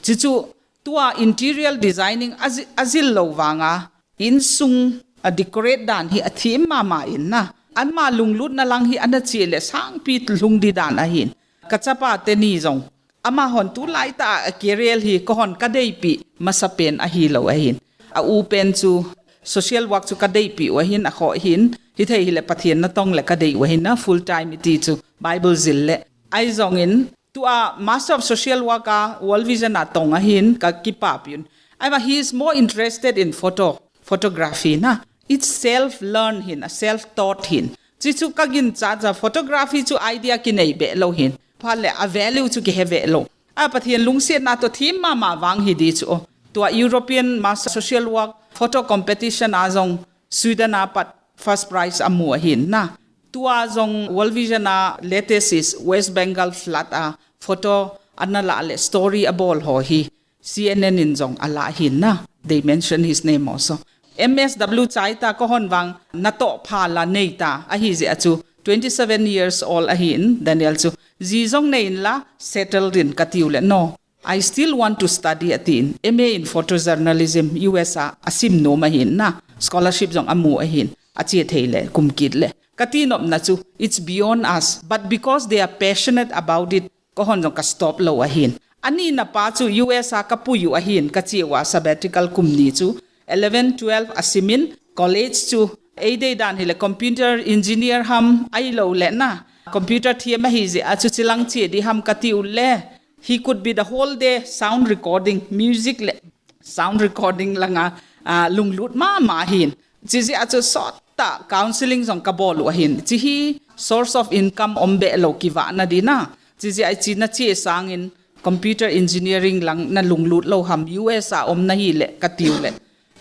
Chi chu tua interior designing aji-, ajil lou vanga, insung a decorate dan hi athem mama in na. Ama lunglutna lang hi ana che le sangpi lhung di dan ahin. Kachapa teni jong. Amahon tulai ta a career hi kahon kadeipi masapen ahilou ahin. a u pen chu social work chu ka deipi u ahin, a kho hin, hithei hile Pathen natong le ka dei u ahin na, full time iti chu Bible zil le. Ahi zongin, tua Master of Social Work a World Vision a tong ahin ka kipapi un. Ahi vang, he is more interested in photo, photography na. It's self-learn hin, a self-taught hin. Chi chu ka ginchat cha photography chu idea kinei be lo hin. Phat le a value chu kihe ve lo. A Pathen lungsetna toh thim mama vang hi di chu. Tua European Master Social Work photo competition a jong Sweden a pat first prize a mu ahin na. Tua jong World Vision a latest is West Bengal flood a photo ana la le story a bol ho hi C N N in jong a la hin na. They mention his name also. M S W chai ta, ka hon vang natoh pha la nei ta ahi jeh a chu twenty seven years old ahin Daniel chu. Ji jong nei in la settled in ka tiu le no. I still want to study atin, M A in photojournalism, U S a, a sim nom ahin na, scholarship jong a mu ahin, a che thei le, kum kit le. Ka ti nopna chu, it's beyond us, but because they are passionate about it, ka hon jong ka stop lo ahin. Ani na pa chu U S a ka pui u ahin, ka che u a sabbatical kum ni chu, eleven, twelve a sim in, college chu, ei dei dan hile computer engineer ham, ahi lo le na, computer thiam ahi jeh a chu chilang che di ham ka ti u le, he could be the whole day sound recording, music le sound recording langa, ah, lunglut mama hin. Chi jeh a chu sot ta counseling jong ka bol u ahin. Chi hi source of income om be lo kivahna di na. Chi jeh a chi na che sangin computer engineering lang na lunglut lo ham, U S a om na hi le ka tiu le.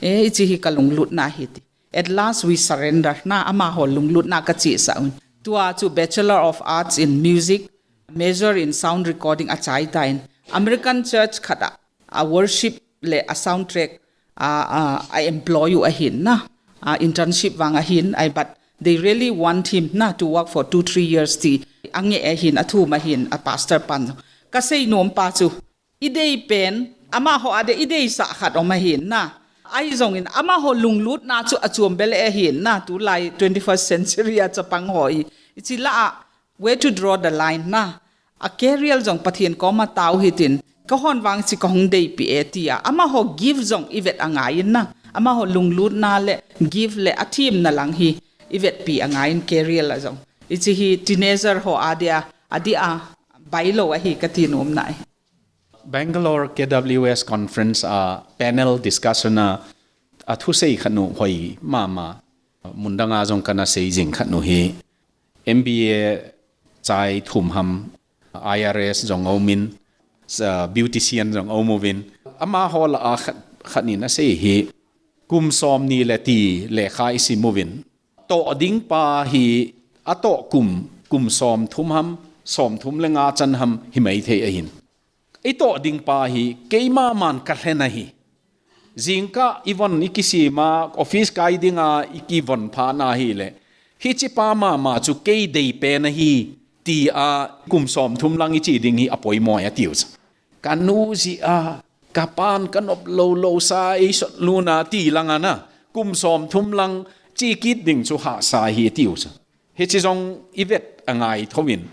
Eh, chi hi ka lunglut na hi ti. At last we surrender na, amaho lunglut na ka che sa un. Tua chu Bachelor of Arts in Music, major in sound recording a chai ta in. American church khat a, a worship le a soundtrack a, a, a employ u ahin na. A internship vang ahin, I, but they really want him na to work for two, three years ti. Ange ahin, a thum ahin, a pastor pan. Ka sei nom pa chu. I dei pen, amaho a de i dei sa khat om ahin na. Ahi zongin, amaho lunglut na chu a chuam be le ahin na, tulai twenty-first century a chapang ho i. I chi la a, where to draw the line na. A career jong Pathen koma tao hitin, ka hon vang chi ka hong deipi e ti a. Amaho give jong i vet a ngai in na. Amaho lunglut na le give le a thim na lang hi i vetpi a ngai in career la jong. I chi hi teenager ho a dia, a dia, bai lo ahi ka ti nom na e. Bangalore K W S conference a panel discussion a, a thusei khat nu hoi mama. Mundanga jong kana sei jing khat nu hi M B A chai thum ham, I R S jong omin, sa beautician jong omuvin. Amaho la a khat, khat nin a sei hi kum som ni le ti lekha i simuvin. Toh ding pa hi a toh kum, kum som thum ham, som thum le nga chan ham hi mai thei ahin. I toh ding pa hi keima man ka hlen ahi. Jingkah i von i kisima, office kai dinga i kivon pha na hi le. Hichi pa mama chu kei dei pen ahi, ti a kum som thum lang i chi ding hi a poimo a tiu cha. Ka nu ji a, ka pan ka nop lo lo sa ei sot lu na ti lang a na. Kum som thum lang chi kit ding chu ha sa hi tiu cha. Hichi jong i vet a ngai thovin.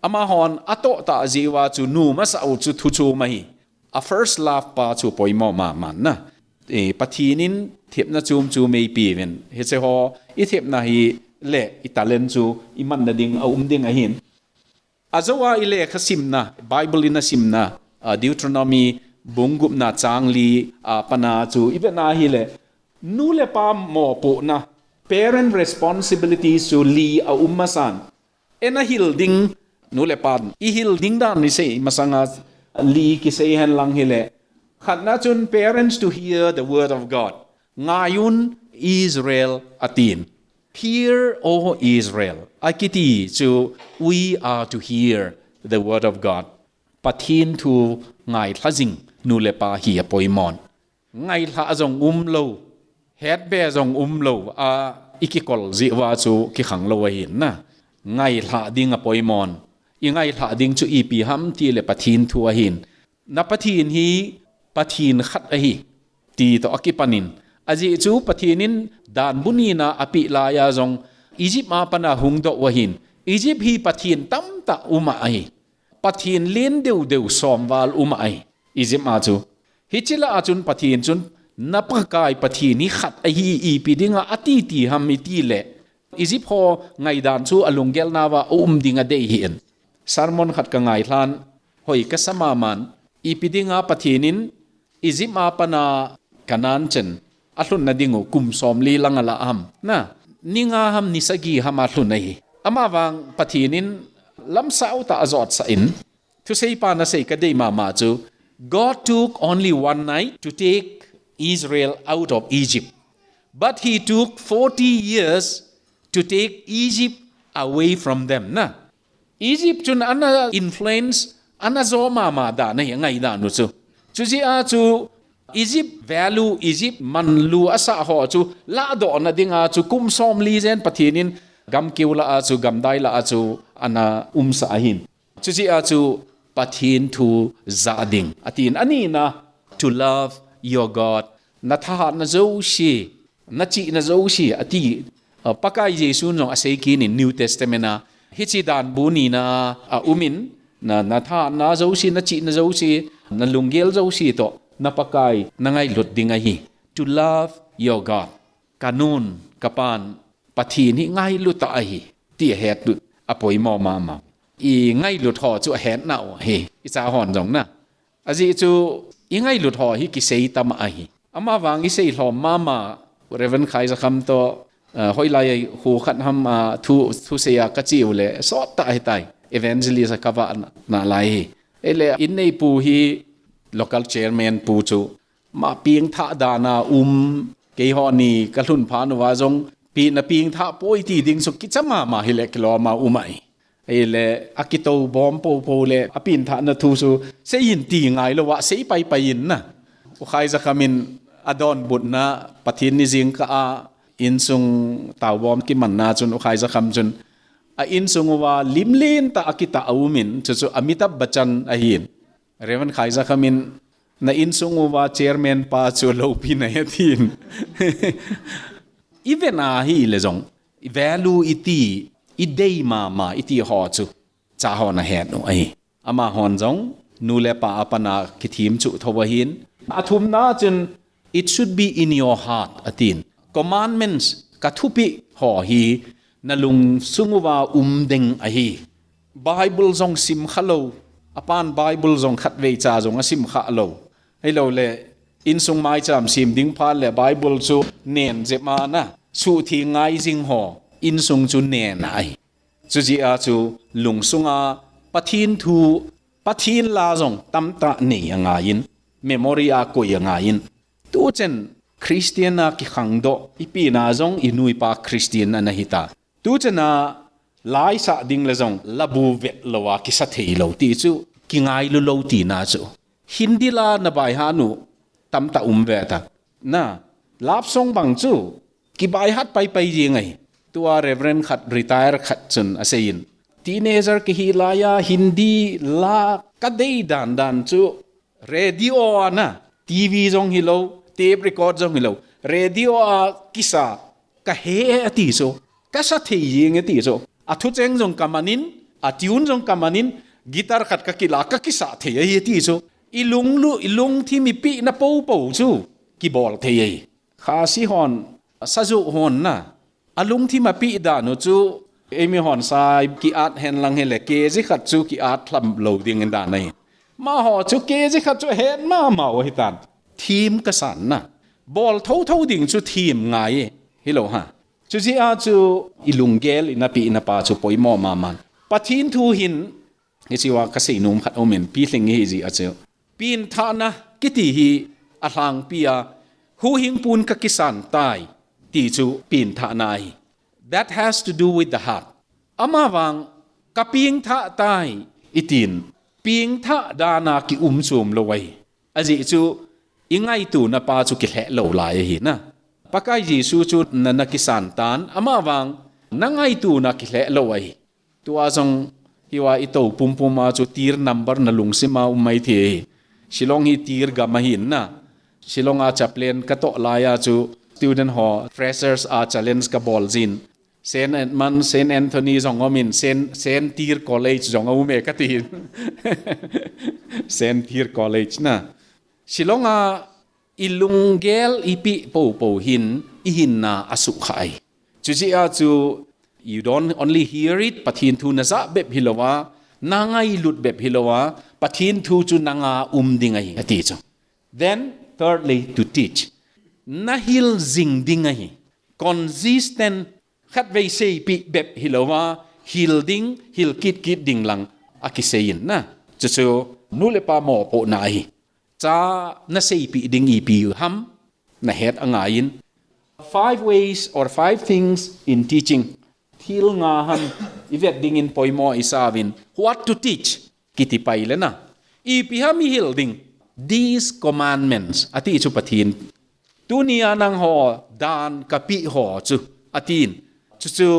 Amahon a toh ta jiu a chu nu masa u chu thu chu ma hi. A first love pa chu poimo ma man na. E, Pathen in thepna chum chu mei pi vin. Hichi ho i thepna hi le i talent chu i man na ding a um ding ahin. A jo a i lekha simna, Bible in a simna, a Deuteronomy bung gupna chang li a pana chu i vetna hi le. Nu le pa mopohna, parent responsibilities chu li a um masan. Ena hil ding, nu le pa, i hil ding dan ni sei masanga li kisei hen lang hi le. Khatna chun parents to hear the word of God. Ngai un Israel atin. Hear, O Israel. A kiti chu, we are to hear the word of God. Pathen thu ngailha jing nu le pa hi a poimon. Ngailha jong um lo, hetbe jong um lo, a i kikol jiu a chu kikhang lo ahin na. Ngailha ding a poimon. I ngailha ding chu ipi ham ti le Pathen thu ahin. Na Pathen hi Pathen khat ahi. Ti toh a kipanin. Ajeh chu Pathen in dan bu ni na a peh lai a jong Egypt a pana hung doh u ahin. Egypt hi Pathen tamtah um a ahi. Pathen len deu deu som val um a ahi. Egypt a chu. Hichi la a chun Pathen chun Na Pakai Pathen hi khat ahi, ipi dinga ati ti ham iti le, Egypt ho ngaidan chu alunggel nauva aum ding adei hih in. Sermon khat ka ngailhan, hoi kasa maman, ipi dinga Pathen in Egypt a pana Canaan chen alhunna ding u kum somli lang ala ham. Na, ni nga ham ni sagi ham alhun ahi. Amavang Pathen in lamsau tah ajotsah in, thusei pan asei kadei mama chu, God took only one night to take Israel out of Egypt, but he took forty years to take Egypt away from them. Na, Egypt chun ana influence, ana jo mama dan ahi, ngaidan u chu. Chujeh a chu Egypt value, Egypt manlu asa ho chu ladohna dinga chu kum somli jen Pathen in gamkeu lah a chu, gamdai lah a chu ana umsah ahin. Chujeh a chu Pathen thu ja ding atin. Anina, to love your God. Na thahatna jouse, na chihna jouse ati. Ah, Pakai Jesu jong asei kit in New Testament a, hiche danbu nina aumin, na, na thahatna jouse, na chihna jouse, na lunggel jouse toh na Pakai na ngailut ding ahi. To love your God. Ka nun, ka pan, Pathen hi ngailut tah ahi ti ahetlut apoimo mama. I ngailut ho chu ahetna u ahi, icha hon jong na. Ajeh chu i ngailut ho hi kisei tam ahi. Amavang i seilhom mama, Reverend Khaizakham toh, ah, hoilai a ho khat ham a thu, thusei a kache u le, sot tah ahitai. Evangelist a kavah na, nalai hi. Ahile, inneipu hi local chairman pu chu, ma pengthah dan a um, keiho ni kalhun phat uva jong, pi na pengthah poi ti ding chu kicha mama hile kilom a um ahi. Ahile, akitou bom popo le, apengthahna thu chu, seiyin ti ngailou a, sei paipai in na. U Khaizakham in adonbutna, Pathen ni jingkah a, insung taobom kimanna chun, U Khaizakham chun, a insung uva lim lentah a kitah a um in, chuchu Amitabh Bachchan ahin. Reverend Khaizakham in, na insung uva chairman pa chu loupi nai atin. I vet na hile jong, i value iti, i dei mama iti ho chu, cha hon ahet u ahi. Amahon jong, nu le pa a pana kithem chu tho ahin. Athumna chun, it should be in your heart, atin. Commandments, ka thupeh ho hi, na lungsung uva um ding ahi. Bible jong sim khalou, apan Bible jong khatvei cha jong asim khalou. Ahilou le, insung maicham sem ding phat le Bible chu nen jep a na, suhtheng ngai jing ho, insung chu nen ahi. Chujeh a chu lungsung a Pathen thu, Pathen la jong tamtah nei angaiyin, memory a koi angaiyin. Tuchen Christian a kikhangdoh, i pi na jong i nu i pa Christian ana hita. Tuchen a laisah ding le jong labu vet lou a kisa theilou ti chu kingailu lou tina chu. Hindi la na baihat u tamtah um ve ta. Na, love song bang chu kibaihat paipai jing ahi. Tua Reverend khat retire khat chun aseiyin, teenager kahi laiya Hindi la kadei dan dan chu radio a na, T V jong hilou, tape record jong hilou, radio a kisa kahe ati chu, kasa thei jing ati chu. Athucheng jong kamanin, a tune jong kamanin, guitar khat kakila kakisa thei ahi ati chu. I lunglut, i lungthim i pehna popo chu kibol thei ahi. Khasi hon, sajoh hon na, alungthim apeh dan u chu, eimi hon sai ki-at hen lang hile, K G khat chu ki-at lham lou ding dan ahi. Amaho chu K G khat chu ahet mama u ahitan. Thim kasan na. Bol thotho ding chu thim ngai e. Hilou ha. Chujeh a chu i lunggel i napeh i napa chu poimo mama. Pathen thu hin, hiche a kasei nom khat aumin, pilhing hijeh a chu. Pengthahna kiti hi alhangpi a, huhhingpun kakisan tai, ti chu pengthahna ahi. That has to do with the heart. Amavang kapengthah tai, itin, pengthah dan a kium chom lou ahi. Ajeh chu, i ngaitona pa chu kilheh lou lai ahi na. Pakai Jesu chu na, nakisan tan, amavang na ngaitona kilheh lou ahi. Tua jong hiva i tou pumpum a chu tir number na lungsima um mai thei. Shillong hi tir gam ahin na. Shillong a chaplain katoh laiya chu student ho freshers a challenge kabol jin. Saint Edmund, Saint Anthony jong aumin, Saint, Saint Tir College jong aume katin. Saint Tir College na. Shillong a I lunggel i pi popo hin i hinna a sukha ahi. Chuche a chu, you don't only hear it, Pathen thu na jah bep hilouva, na ngailut bep hilouva, Pathen thu chu nanga um ding ahi, ati chu. Then, thirdly, to teach. Na hil jing ding ahi. Consistent, khatvei seipeh bep hilouva, hil ding, hil kit kit ding lang a kisei in na. Chuchu, nu le pa mopohna ahi. Cha na seipeh ding ipi ham, na het angaiyin. Five ways or five things in teaching. Thil nga ham, i vet dingin poimo i sauvin. What to teach? Kiti pai le na. Ipi ham i hil ding. These commandments. Ati chu Pathen. Tunia nangho dan ka peh ho chu. Atin. Chuchu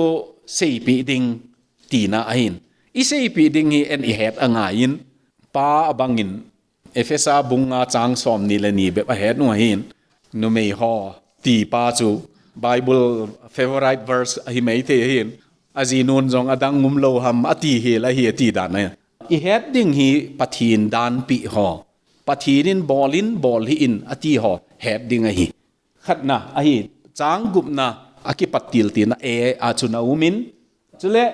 seipeh ding tina ahin. I seipeh ding hi en i het angaiyin. Pa abangin Ephesa bung nga chang somni le ni bep a het u ahin. Numei ho, ti pa chu Bible favorite verse ahi maithei ahin. Ajinun jong adang umlou ham ati hel ahi ati dan ahi. I het ding hi Pathen dan peh ho. Pathen in bol in, bol hih in ati ho het ding ahi. Khatna ahi, chang gupna a kipat til tina e a chu na umin. Chule,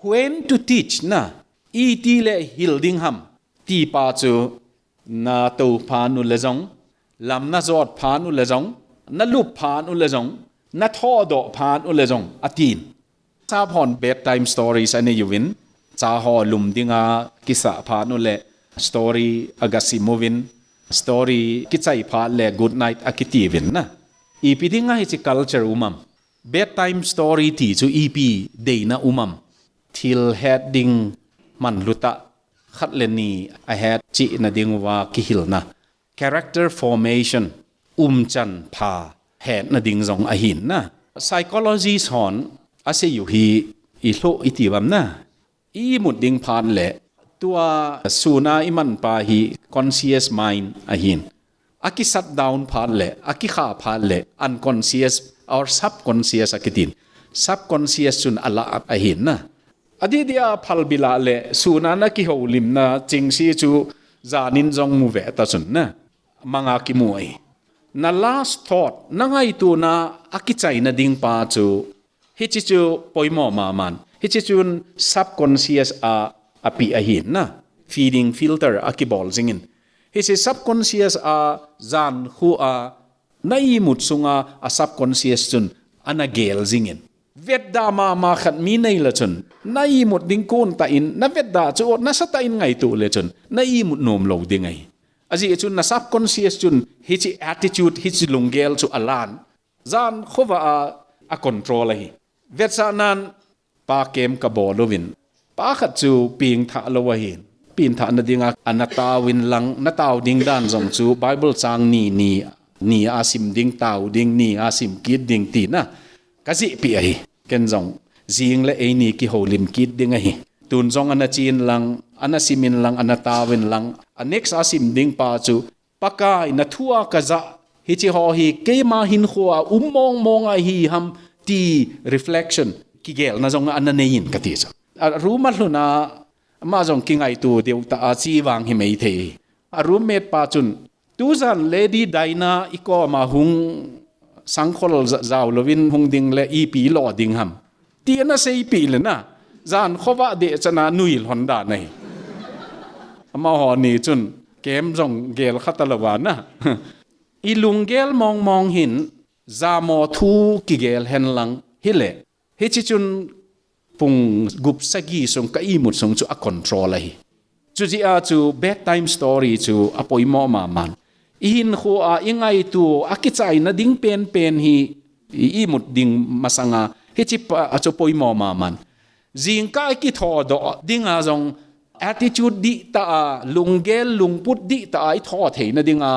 when to teach na, iti le hil ding ham, ti pa chu na tou phat u le jong, lam na jot phat u le jong, na lup phat u le jong, na thodoh phat u le jong, atin. Sap hon bedtime stories anei uvin, cha ho lum dinga kisah phat u le, story aga sim uvin, story kichai phat le good night akiti uvin na. Ipi dinga hiche culture um am. Bedtime story ti chu ipi deina um am. Thil het ding manlu tah khat le ni a het cheh na diuva kihilna. Character formation, umchan pha hetna ding jong ahin na. Psychologist hon asei u hi i lhoh i ti uvam na. I imut ding phat le, tua suna i man pa hi conscious mind ahin. A ki shut down phat le, a kikha phat le, unconscious or subconscious akitin. Subconscious chun ala ahin na. Adeh deh a phalbi lah le, suna na kihoulimna chengse chu janin jong mu ve ta chun na. Manga kimu ahi. Na last thought, na ngaituna a kichaina ding pa chu, hiche chu poimo maman. Hiche chun subconscious a, apeh ahin na. Feeding filter a kibol jingin. Hiche subconscious a jan khu a, na imut sunga a subconscious chun ana gel jingin. Vetda mama khat mi nei le chun, na imut ding kon tah in, na vetda chu nasatah in ngaitu le chun, na imut nom lou ding ahi. Ajeh chun na subconscious chun, hiche attitude, hiche lunggel chu alan. Jan khovah a, a control ahi. Vetsahnan, pa camp ka bol uvin. Pa khat chu pengthah lou ahin. Pengthah na dinga, ana taovin lang, na tao ding dan jong chu Bible chang ni, ni, ni a sim ding, tao ding, ni a sim kit ding tina. Ka jihpeh ahi. Ken jong, jing le eini kihoulim kit ding ahi. Tun jong ana chen lang, ana simin lang, ana taovin lang. A next a sim ding pa chu, Pakai, na thu a ka jah, hiche ho hi keima hinkho a um mong mong ahi ham ti reflection, kigelna jong ana nei in kati chu. A room a lhun a, ama jong kingaitu deu tah a chi vang hi maithei. A roommate pa chun, tujan Lady Diana i koma hung sangkhol ja-, jao louvin hung ding le ipi lo ding ham. Ti ana seipeh le na. Jan khovah deh chana nui lhon dan ahi. Amaho ni chun, camp jong gel kha talou va na. I lunggel mong mong hin, jamo thu kigel hen lang, hile. Hiche chun pung gup sagi sung ka imut sung chu a control ahi. Chujeh a chu bedtime story chu a poimo maman. I hinkho a i ngaitu a kichaina ding penpen hi i imut ding masanga. Hiche pa a chu poimo maman. Jingkah i kithodoh dinga jong attitude dihtah a, lunggel lungput dihtah a i tho theina dinga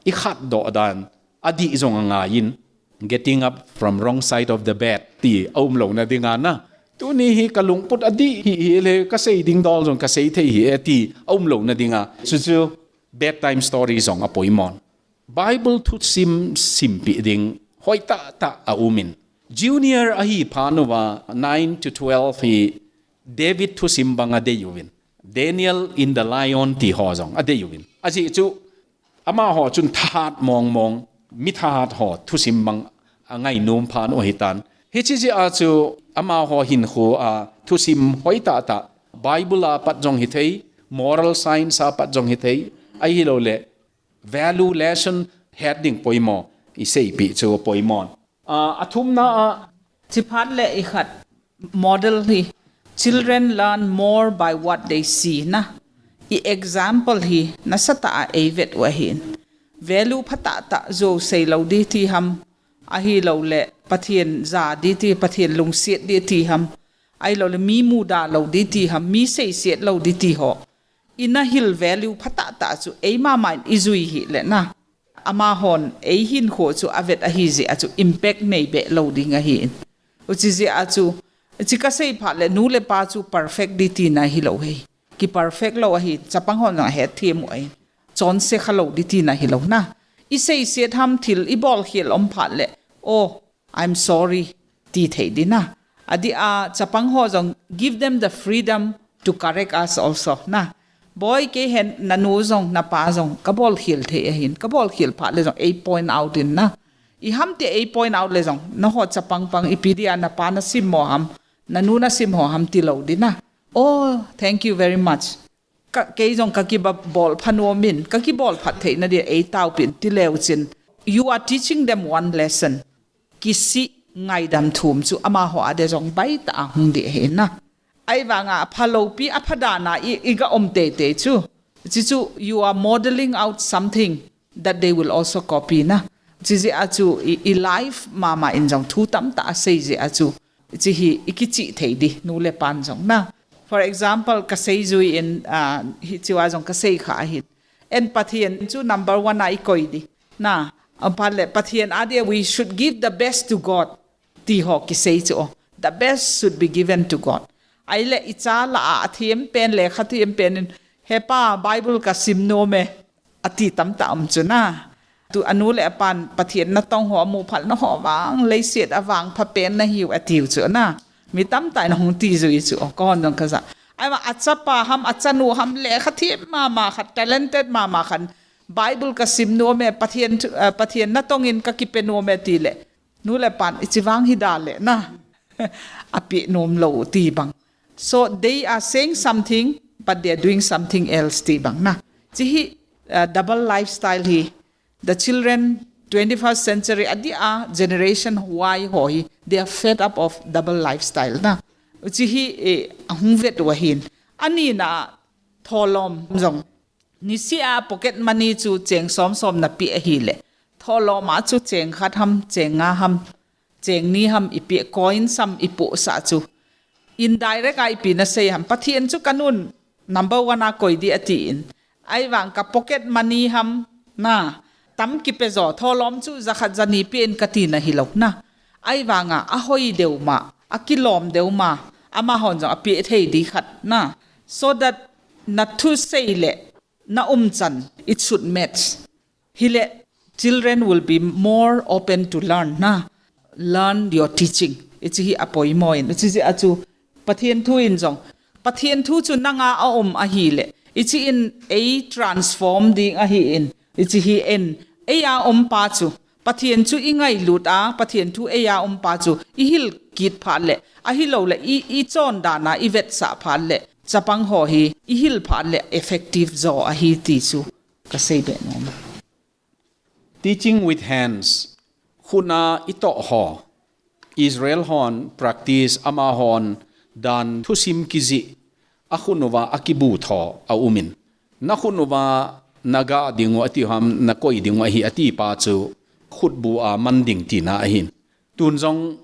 i khatdoh dan. Adih jong angaiyin. Getting up from wrong side of the bed. Ti, aumlouna dinga na. Tuni hi ka lungput adih hi, hile ka sei ding dol jong ka sei thei hi e ti, aumlouna dinga. Chuchu bedtime story jong a poimon. Bible thusim simpeh ding. Hoitah tah a umin. Junior ahi phat uva nine to twelve hi David thusim banga dei uvin. Daniel in the Lion ti ho jong a dei uvin. Ajeh chu Amaho chun thahat mongmong, mi thahat ho thusim bang a ngainom phan u ahitan. Hiche jeh a chu amaho hinkho a thusim hoi tahtah, Bible a pat jong hithei, moral science a pat jong hithei, ahilouleh value lesson het ding poimo, iseipeh chu poimo. Ah, athumna a, chiphat le ikhat model hi, children learn more by what they see na. I example hi nasatah a eivet u ahin. Value phatah tah jou seilou di ti ham, ahilouleh Pathen ja di ti, Pathen lungset di ti ham, ahilouleh mi muda lou di ti ham, mi seiset lou di ti ho. Ina hil value phatah tah chu eima main ijui hile na, amahon eihinkho chu avet ahi jeh a chu impact nei be lou ding ahin. Hiche jeh a chu, hiche kasei phat le nu le pa chu perfect di tina hilou hi. Ki perfect lou ahi, chapang hon jong ahet them u ahi. Chonse khalou di tina hilou na. Iseiset ham, thil ibol khel um phat le, oh, I'm sorry, ti thei di na. Adeh a chapang ho jong give them the freedom to correct us also na. Boi, kei hen nanu jong napa jong kabol khel thei ahin, kabol khel phat le jong ei point out in na. Iham ti ei point out le jong, naho chapang pang ipi dia napa nasim mo ham, nanu nasim ho ham tilou di na. Oh, thank you very much. Ka, kei jong kakibol phanom in, kakibol phat theina dia eitaopeh in tileu chun, you are teaching them one lesson. Kisih ngaidam thum chu amaho a dia jong baitah a hung di ahi na. Ahivanga aphaloupi, aphadan a i, iga um teitei chu, hiche chu you are modeling out something that they will also copy na. Hiche jeh a chu i, i life mama in jong thu tamtah asei jeh a chu, hiche hi ikichih thei di, nu le pan jong na. For example, kaseijui in, ah, hiche a jong kasei kha ahin. En Pathen chu number one a ikoi di na. Aphat le Pathen a dia we should give the best to God, ti ho kisei chu, oh, the best should be given to God. Ahile icha lah a athem pen, lekha them pen in, He pa, Bible kasim nom e, ati tamtah um chu na. Tu anu le apan Pathen natong ho amu phat le, naho vang leiset a vangpha pen nahiu atiu chu na. Mi tamtah in ahung tijui chu, oh, kahon jong kaja. Ahivang achapa ham, achanu ham, lekha them mama khat, talented mama khat, Bible kasim nom e, Pathen thu, eh, Pathen natong in kakipe nom e tile, nu le pan, hiche vang hi da le na. Apeh nom lou ti bang. So they are saying something, but they are doing something else ti bang na. Hiche hi, uh, double lifestyle hi. The children, twenty-first century, adeh a generation Y ho hi, they are fed up of double lifestyle na. Hiche hi, eh, ahung vet u ahin. Anina, tholom jong. Niseh a pocket money chu cheng som som napeh ahile, tholom a chu cheng khat ham, cheng nga ham, cheng ni ham ipeh, coins ham ipohsah chu, indirect a ipi nasei ham, Pathen chu kanun number one a koi di atin. Ahivang ka pocket money ham na, tam kipe jo, tholom chu jakhat jani peh in kati nahilou na. Ahivanga ahoi deu ma, akilom deu ma, amahon jong apeh thei di khat na. So that nathusei le naumchan, it should match. Hile, children will be more open to learn na. Learn your teaching. Hiche hi apoimo in. Hiche jeh a chu Pathen thu in jong, Pathen thu chu nanga aum ahile, hiche in ei transform ding ahin. Hiche hi en, eia um pa chu, Pathen chu ingailut a, Pathen thu eia um pa chu ihil kit phat le, ahilouleh i, ichondan a ivetsah phat le, chapang ho hi ihil phat le effective jo ahi ti chu kasei be nom. Teaching with hands, khut a itoh ho. Israel hon practice, amahon dan thusim kijih akhut uva akibu tho aumin. Nakhut uva naga ding u ati ham, nakoi ding u ahi ati pa chu khutbu a man ding tina ahin. Tun jong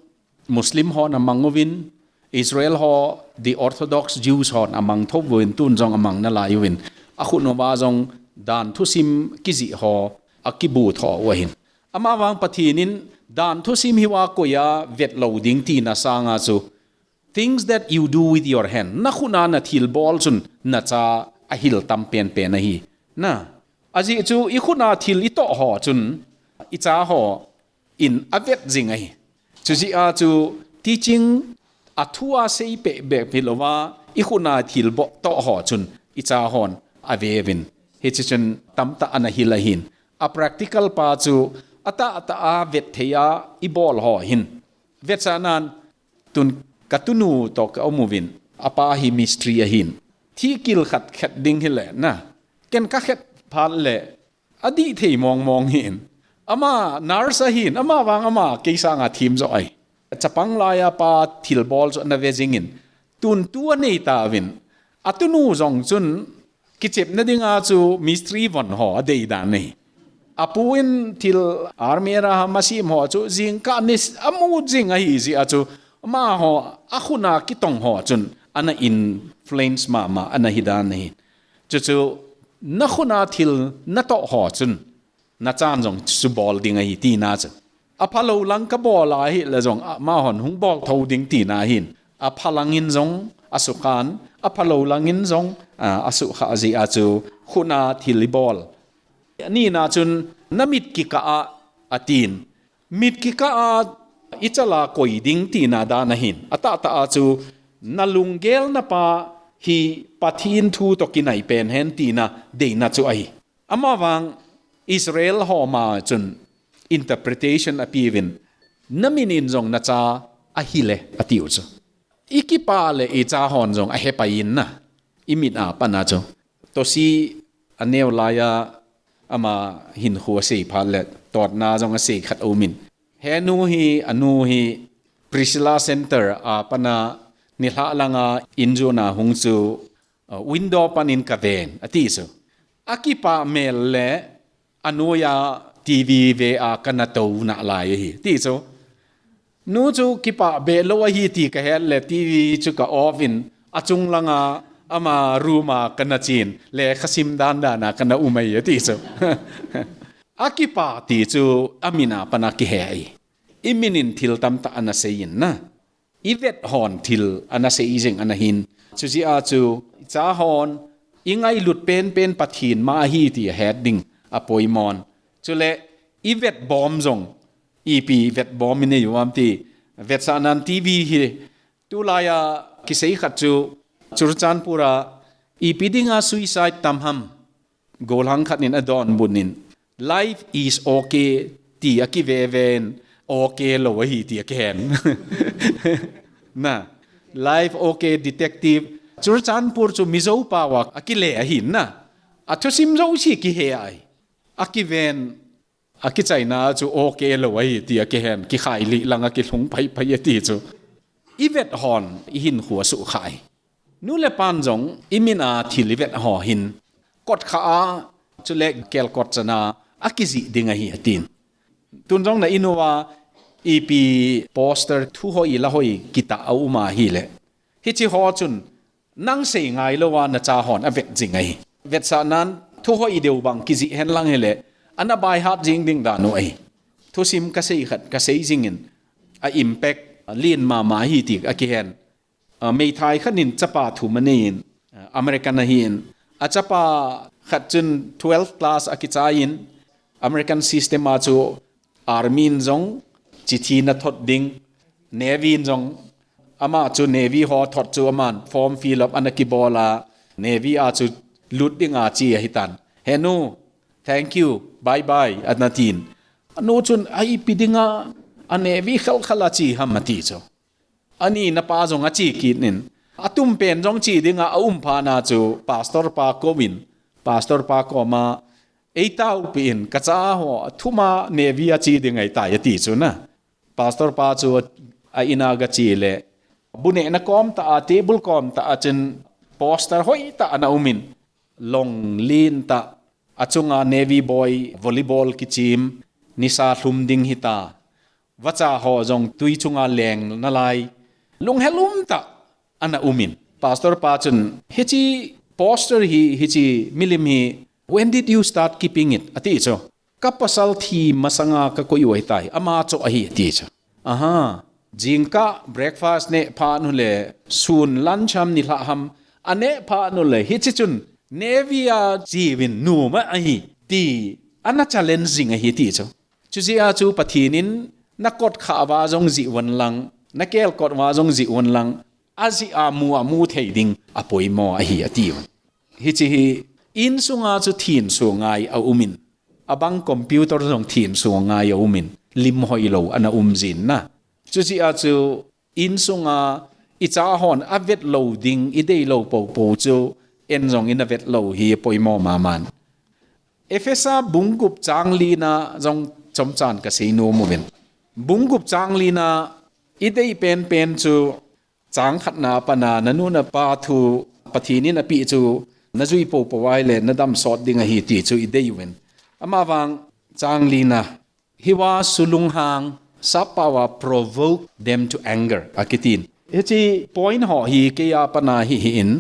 Muslim hon amang uvin, Israel ho, the Orthodox Jews hon amang tho uvin, tun jong amang nalai uvin. Akhut uva jong dan thusim kijih ho akibu tho u ahin. Amavang Pathen in dan thusim hi va koiya vet lou ding tina sanga chu, things that you do with your hand, nakhut a nathilbol chun nacha ahil tam penpen ahi. Na, ajeh chu ikhut a thil itoh ho chun icha ho in avet jing ahi. Chujeh a chu teaching a thu a seipeh bep hilouva, ikhut a thilbol toh ho chun icha hon ave uvin. Hichi chun tamtah ana hil ahin. A practical pa chu atah atah a vet thei a ibol ho hin. Vetsahnan tun ka tunu toh ka um uvin, apa hi mistri ahin. Thikil khat khet ding hile na. Ken ka khet phat le adih thei mong mong hin. Ama nurse ahin, ama vang ama kei sanga thim jo ahi. Chapang laiya pa thilbol chu ana ve jingin. Tun tu anei tauvin. Atunu jong chun kichepna dinga chu mistri von ho adei dan ahi. Apu in thil army ra ha masim ho chu jingkah ni amu jing ahi jeh a chu amaho akhuna kitong ho chun ana influence mama ana hi dan ahi. Chuchu nakhuna thil natoh ho chun nachan jong chu bol ding ahi tina chu. Aphalou lang kabol ahile jong amahon hung bol tho ding tina hin. Aphalang in jong asukhan, aphalou lang in jong asukha jeh a chu khuna thil ibol. Nina chun namit kikah a atin. Mit kikah a ichala koi ding tina dan ahin. Atah tah a chu nalunggel napa hi Pathen thu toh kinai pen hen tina deina chu ahi. Amavang Israel ho ma chun interpretation apeuvin, namin in jong nacha ahile atiu chu. Ikipa le icha hon jong ahepai in na. Imit a pana chu. Tosi aneo laiya ama hinkho asei phat le totna jong asei khat aumin. Henu hi anu hi Priscilla Center a pana nilhah langa injuna hung chu window panin kaven ati chu. Akipah mel le anoiya TV ve a kana tou nalai ahi ti chu. Nu chu kipah behlou ahi ti kahet le TV chu ka off in achung langa ama room a kana chen lekha sim dan dan a kana um ahi ati chu. Akipah ti chu amin a pana kihe ahi. Imin in thil tamtah ana sei in na. Ivet hon thil ana sei jing ana hin. Chujeh a chu icha hon ingailut penpen Pathen ma ahi ti ahet ding apoimon. Chule ivet bom jong ipi vet bom inei uvam ti vetsahnan TV hi tulaiya kisei khat chu Churachandpur a ipi dinga suicide tam ham. Golhang khat in adonbut in, "Life is okay," ti akiveven, "Okay lou ahi," ti akihen. Na, "Life okay, detective." Churachandpur chu Mizo pao a akile ahi na. Athusim jouse kihe ahi. Akiven, akichaina chu okay lou ahi ti akihen, kikhailih lang akilhung phaiphai ati chu. Ivet hon ihinkho asukha ahi. Nu le pan jong imin a thil ivet ho hin kotkha a chule kelkot chana akijih ding ahi atin. Tun jong na in uva ipi poster thuhoi lahoi kitah aum ahile. Hiche ho chun nang sei ngailou a nacha hon avet jing ahi. Vetsahnan thuhoi deu bang kijih henlang hile ana baihat jing ding dan u ahi. Thusim kasei khat kasei jingin a impact len mama ahi ti akihen. Meithai khat in chapa thum anei in, American ahin. Achapa khat chun twelve class akichai in, American system a chu army in jong chithi nathot ding, navy in jong ama chu navy ho thot chu aman form fill up ana kibol a, navy a chu lut ding achi ahitan. "Henu, thank you, bye bye," ana tin. Anu chun, "Ipi dinga a navy khelkhel achi ham?" ati chu. Ani napa jong achi kit in. Atum pen jong chi dinga aum phat na chu pastor pa kouvin. Pastor pa koma, "Eitaopi in, kacha ho thum a navy a chi ding ahitai," ati chu na. Pastor pa chu a in a gache le, bu nehna kom tah a, table kom tah a chun poster hoitah ana um in. Long lentah, achunga navy boy volleyball kichim, nisa lhum ding hita. Vacha ho jong tui chunga leng nalai. Lunghelum tah ana um in. Pastor pa chun, "Hiche poster hi, hiche milim hi, when did you start keeping it?" ati chu. "Kapasal thi masanga kakoi u ahitai, ama chu ahi," ati chu. "Aha, jingkah breakfast neh phat u le, sun lunch ham nilhah ham, aneh phat u le, hiche chun navy a chiuvin nom ahi," ti ana challenge jing ahi ti chu. Chujeh a chu Pathen in nakotkha uva jong jih uvin lang, nakelkot uva jong jih uvin lang, ajeh a mu amu thei ding apoimo ahi ati u. Hiche hi Insunga chu thinso ngai a umin, abang computer jong thinso ngai a umin, lim hoilou ana um jin na. Chuche a chu insunga icha hon avet lou ding, ideilou popo chu en jong ina vet lou hi poimo maman. Ephesa bung gup chang lina jong chomchan kasei nom uvin. Bung gup chang lina idei penpen chu chang khatna pana nanu napa thu Pathen in apeh chu najui popo ahile nadam sot ding ahi ti chu idei uvin. Amavang chang lina hiva sulunghang, sappao a provoke them to anger akitin. Hiche point ho hi keiya pana hi hi in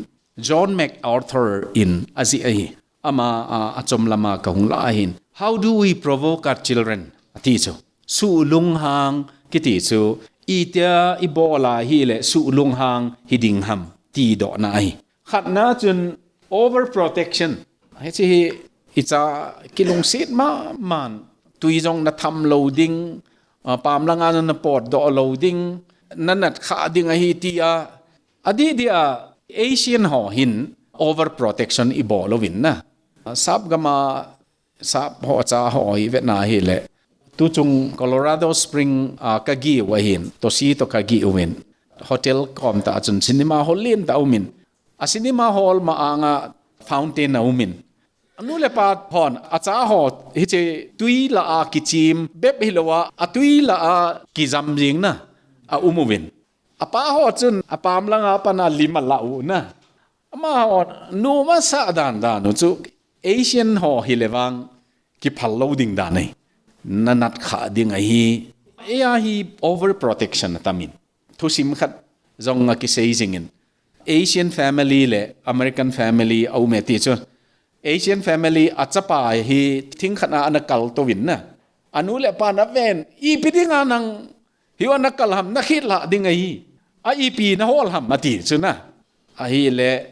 John MacArthur in ajih ahi. Ama a, achom lama kahung la ahin. How do we provoke our children? Ati chu. Sulunghang kiti chu. Itia ibola hile sulunghang hiding ham. Tidohna ahi. Khatna chun overprotection. Hiche hi icha kilungset maman. Tui jong natham lou ding. A, pamlanga jong napotdoh lou ding. Nanat kha ding ahi tia. Adih dia Asian ho hin overprotection ibol uvin na. Sap gama sap ho cha ho hi vetna hile. Tuchung Colorado Spring a kageh u ahin, tosi to kageh uvin. Hotel kom ta chun cinema hall lentah umin. A cinema hall ma anga fountain aumin. Anu le pa hon, acha ho, hiche tui la a kichim, bep hilouva, atui la a kijam jing na, aum uvin. Apa ho chun apam langa pana lim ala u na. Amaho numa sa dan dan u chu Asian ho hile vang kiphal lou ding dan ahi. Nanat kha ding ahi. Eia hi overprotection atamin. Thusim khat jong akisei jingin. Asian family le American family aume ti chu. Asian family achapa hi thing khat a ana kaltouvin na. Anu le apa naven, ipi dinga nang hi ana kal ham, nakhit la ding ahi. A ipi nahol ham ati chu na. Ahile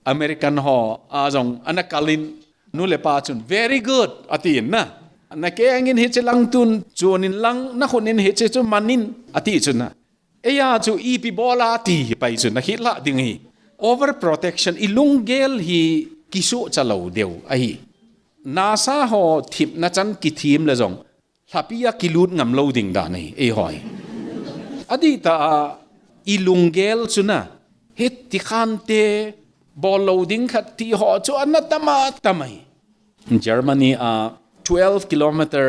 American ho a jong ana kalin nu le pa chun, "Very good," atin na. Nakengin hiche lang tun chunin lang, nakhutnin hiche chu manin ati chu na. Eia chu ipi bola ti hi pai chu nakhit la ding ahi. Overprotection, ilunggel hi kisohcha lou deu ahi. NASA ho themna chan kithem le jong, lhapi a kilut ngam lou ding dan ahi, eiho hi. Adih tah a, ilunggel chu na, hiti khante, bol lou ding khat ti ho chu ana tam a tam ahi. Germany a twelve kilometer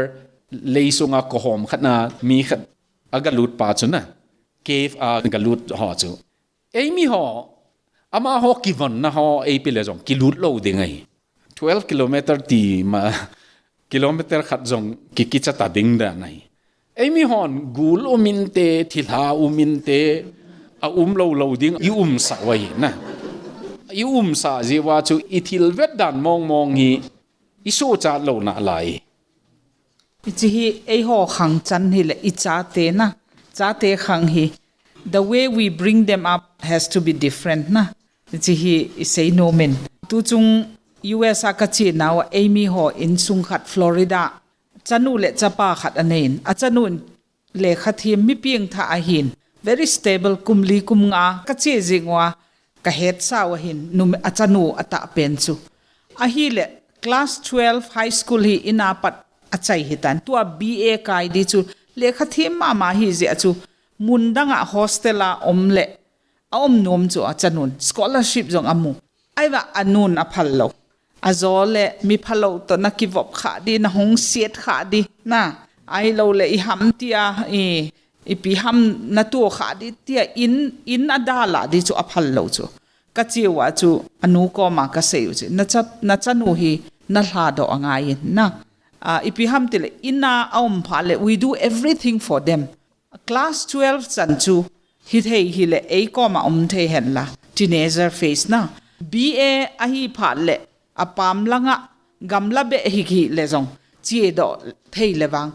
leisunga kohom khat na mi khat agalut pa chu na, cave a galut ho chu. Eimi ho, amaho kivonna ho, eipi le jong kilut lou ding ahi. Twelve kilometer ti ma, kilometer khat jong ki, kicha ta ding dan ahi. Eimi hon gul um inte, thilha um inte, aum lou lou ding, i umsah u ahi na. I umsah jeh uva chu i thil vet dan mong mong hi, i sohcha lou nalai. Hiche hi eiho khang chan hile i chate na, chate khang hi. The way we bring them up has to be different na. Hiche hi i sei nom in. Tuchung U S a kache nauva eimi ho insung khat Florida. Chanu le chapa khat anei in. Achanun lekha them mi pengthah ahin. Very stable, kum li kum nga kache jing uva. Kahetsa u ahin, num-, achanu atah pen chu. Ahile, class twelve high school hi in a pat achai hitan. Tua B A kai di chu, lekha them mama hi jeh chu, mun danga hostel a um le, aum nom chu achanun, scholarship jong amu. Ahivang anun aphal lou. Ajo le, mi phalou toh nakivop kha di, nahung siet kha di, na. Ahilou le, i ham tia, i, ipi ham natoh kha di tia in, in adalha di chu aphal lou chu. Kache uva chu anu koma kasei u chu. Nacha, nachanu hi nalhadoh angai in na. Ah, ipi ham tile in a aum phat le we do everything for them. Class twelve chan chu hithei hile ei koma um thei henla. Teenager phase na. B A ahi phat le apam langa gamla beh hi hile jong chedoh thei le vang.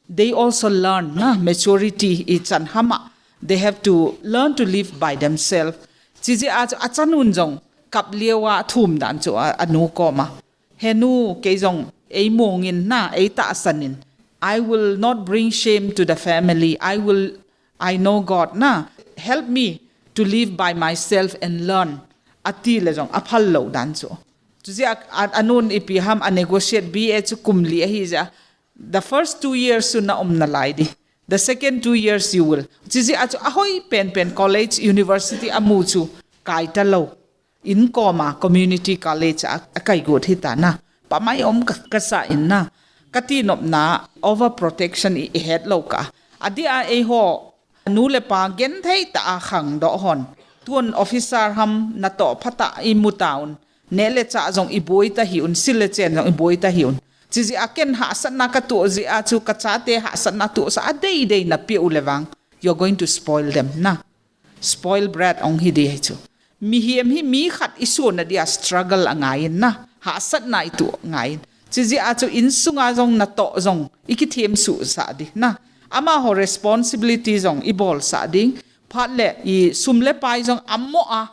They also learn na maturity ichan hama. They have to learn to live by themselves. Chijeh a chu achanun jong kap liuva thum dan chu a, anu koma. He nu, kei jong eimongin na, eitahsan in. I will not bring shame to the family. I will, I know God na. Help me to live by myself and learn. Ati le jong aphal lou dan chu. Chujeh a, a, anun ipi ham a negotiate B A chu kum li ahi jeh a. The first two years chu na um nalai di. The second two years you will. Chujeh a chu ahoi penpen college, university amu chu kai talou. Inkom a community college a, akai got hita na. Pamai um ka, kasa in na. Kati nopna overprotection i, ihet lou ka. Adeh a eiho nu le pa genthei tah a khangdoh hon. Tun officer ham natoh phatah a imu tauvin. Neh le chah jong iboi tahih un, sil le chen jong iboi tahih un. Chujeh a ken hahsatna katoh jeh a chu kachate hahsatna tohsa a deidei napeh u le vang. You're going to spoil them na. Spoil brat ong hi di hi chu. Mihem hi mi khat isuna dia struggle angai in na. Hahsatna itoh ngai in. Chujeh a chu insunga jong natoh jong ikithem suhsah di na. Amaho responsibility jong ibolsah ding. Phat le isum le pai jong amo a.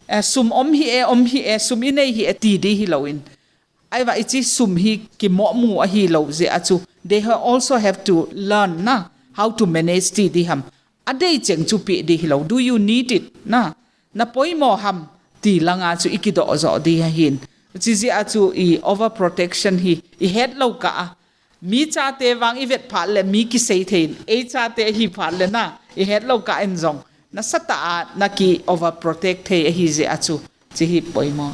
Eh, sum om hi e, om hi e, sum inei hi e, ti di hilou in. Ahivang ichi sum hi kimohmu ahilou jeh a chu. They ha-, also have to learn na, how to manage ti di ham. Adei cheng chu pe di hilou. Do you need it? Na, na poimo ham ti langa chu ikidoh joh di ahin. Chujeh a chu i overprotection hi, ihet lou ka a. Mi chate vang ivet phat le mi kisei thei in, ei chate hi phat le na, ihet lou ka in jong. Nasatah a naki overprotect thei ahi jeh a chu, chi hi poimo.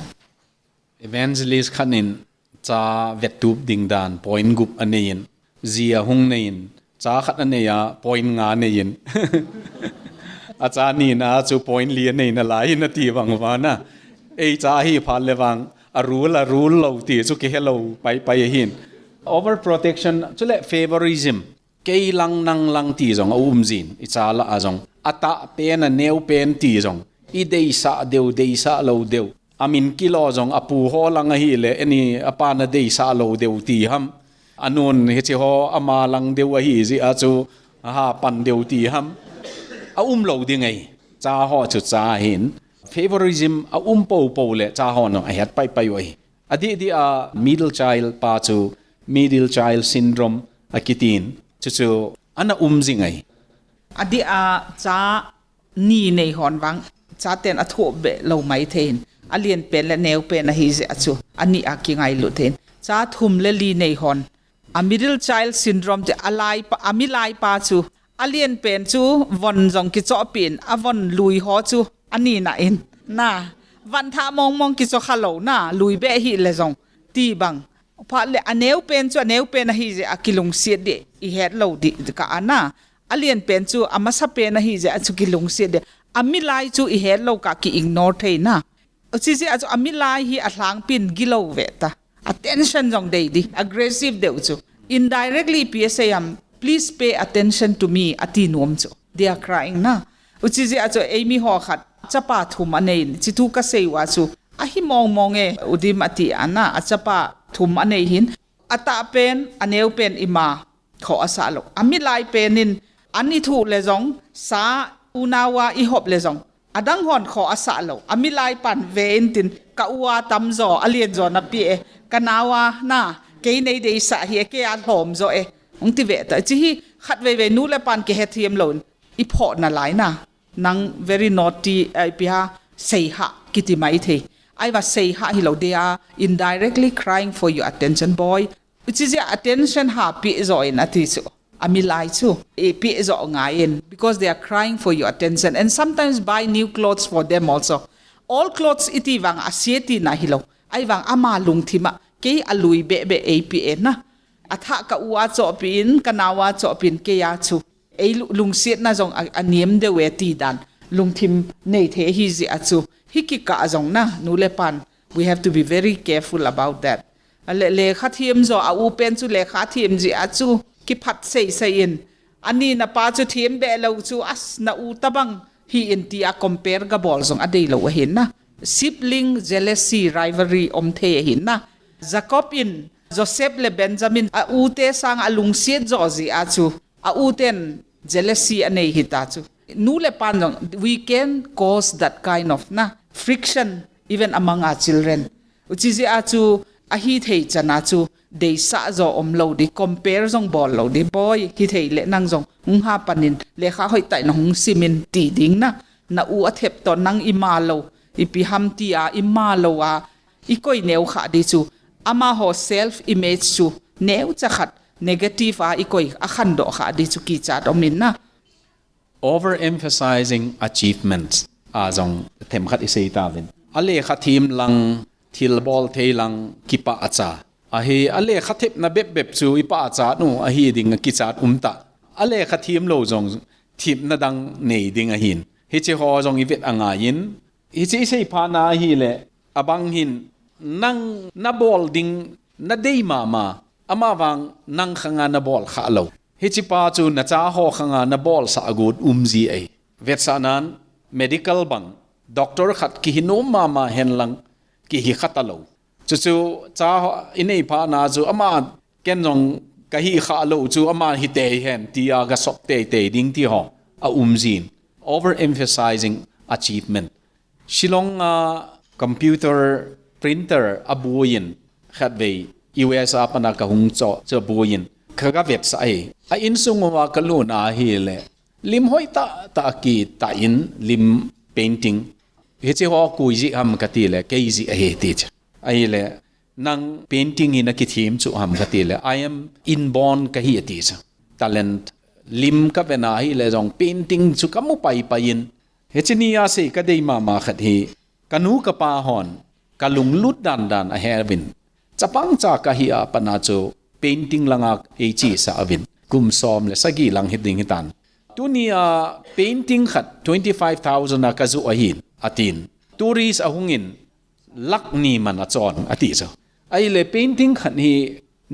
Evangelist khat in cha vettup ding dan point gup anei in, ji ahung nei in, cha khat anei a point nga nei in. Acha nina chu point li anei nalai in ati vang vana. Ei cha hi phat le vang, a rule, a rule lou ti chu kihe lou pai pai ahin. Overprotection, chule favorism. Kei lang nang lang ti jong aum jin, icha lah a jong. Atah pen, aneo pen ti jong. Ideisah deu, deisah lou deu. Amin kilo jong, apu ho lang ahile, eni apa na deisah lou deu ti ham. Anun hichi ho ama lang deu ahi jeh a chu, aha pan deu ti ham. Aum lou ding ahi. Cha ho chu cha ahin. Favorism aum popo le cha ho jong ahet pai pai u ahi. Adih dih a middle child pa chu middle child syndrome akitin. Chuchu ana um jing ahi. Adih a cha ni nei hon vang, chaten athoh be lou mai thei in. Alen pen le neo pen ahi jeh a chu, ani a kingailut thei in. Cha thum le li nei hon. A middle child syndrome ti a lai pa, a milai pa chu. Alen pen chu von jong kichoh pin, avon lui ho chu. Anina in. Na. Van thah mong mong kichoh kha lou na. Lui be hi le jong. Ti bang. Phat le aneo pen chu aneo pen ahi jeh a kilungset di ihet lou di ka ana. Alen pen chu amasa pen ahi jeh a chu kilungset di. Amilai chu ihet lou ka ki ignore thei na. Chujeh a chu amilai hi alhangpin gilou ve ta. Attention jong dei di. Aggressive deu chu. Indirectly P S A am, please pay attention to me ati nom chu. They are crying na. Chujeh a chu eimi ho khat. Chapa thum anei in, chitu kasei uva chu. Ahi mong mong e, udim ati ana, achapa thum anei hin. Atah pen, aneo pen ima khoh asah lou. Amilai pen in, ani thu le jong, sa unau a ihop le jong. Adang hon khoh asah lou. Amilai pan ve in tin, ka u a tamjo, alen jo na pi e. Ka nau a na, kei nei deisah hi e, kei a lhom jo e. Ong ti ve ta, chi hi khat vei vei nu le pan kihethem lou in. Iphoh nalai na. Nang very naughty, eh, ipi ha, sei ha, kiti mai thei. Aiva sei ha hilou, they are indirectly crying for your attention, boy. Chujeh a attention ha pi jo in ati chu. Amilai chu. I pi jo ngai in. Because they are crying for your attention. And sometimes buy new clothes for them also. Old clothes iti vang a sieti na hilou. Aivang ama lungthim a. Kei alui be be ei pi e na. Athah ka u a choh pi in, ka nau a choh pi in, kei a chu. Ei lu-, lungsiatna jong a, a niam deu e ti dan. Lungthim nei thei hi jeh a chu. Hi kikah a jong na, nu le pan. We have to be very careful about that. A le, lekha thiam jo, a u pen chu lekha thiam jeh a chu. Kiphat sei sei in. Ani na pa chu thiam be lou chu, as na u tabang hi in ti a compare ka bol jong a dei lou ahin na. Sibling jealousy, rivalry om thei ahin na. Jacob in Joseph le Benjamin a u te sang a lungsiat jo jeh a chu. A u ten jealousy anei hita chu. Nu le pan jong, we can cause that kind of na friction even among our children. Uchi jeh a chu ahi thei chan a chu deisah jo om lou di, compare jong bol lou di. Boy, hi thei le nang jong hung ha pan in lekha hoi tai na hung sim in ti ding na. Na u a thep to nang ima lou, ipi ham ti a ima lou a i koi neo kha di chu, amaho self image chu neo cha khat negative a i koi a khan do kha di chu kichat om in na. Overemphasizing achievements a jong themkhat i sei ta vin. A lekha thim lang, thil bol thei lang, kipa a cha. Ahi a lekha thepna bep bep chu i pa a cha nu ahi ding a kichat um ta. A lekha thim lo jong thimna dang nei ding ahin. Hichi ho jong i vet a ngai in. Hichi i sei pha na ahi le abang hin nang na bol ding na dei mama, ama vang nang khanga na bol kha lo. Hichi pa chu na cha ho khanga na bol sa agut um ji ai. Vetsahnan medical bang doctor khat kihi nom mama hen lang kihi kha ta lo. Chuchu cha i nei pha na chu ama ken jong ka hi kha lo chu ama hi te hen ti a ka sop te te ding ti ho a um jin. Overemphasizing achievement. Shillong a computer printer a buin khat vei U S a pana ka hung cho cho buin ka ga vet sa ai. A insung wa ka lu na hi le lim hoi ta ta ki ta in lim painting. Hichi ho kui ji ham ka ti le kei ji ahi ti cha. Ai le nang painting hi na kithim chu ham ka ti le I am inborn ka hi ti cha. Talent lim ka ve na hi le jong painting chu ka mu pai pai in. Hichi ni a sei ka dei mama khat hi ka nu ka pa hon ka lunglut dan dan a he vin. Chapang cha ka hi a pana chu painting langa ei chi sa a vin. Kum som le sagi lang hi ding hi tan. Tuni a painting khat twenty five thousand a ka zu ahin a tin. Tourist a hung in lak ni man a chon a ti chu. Ai le painting khat hi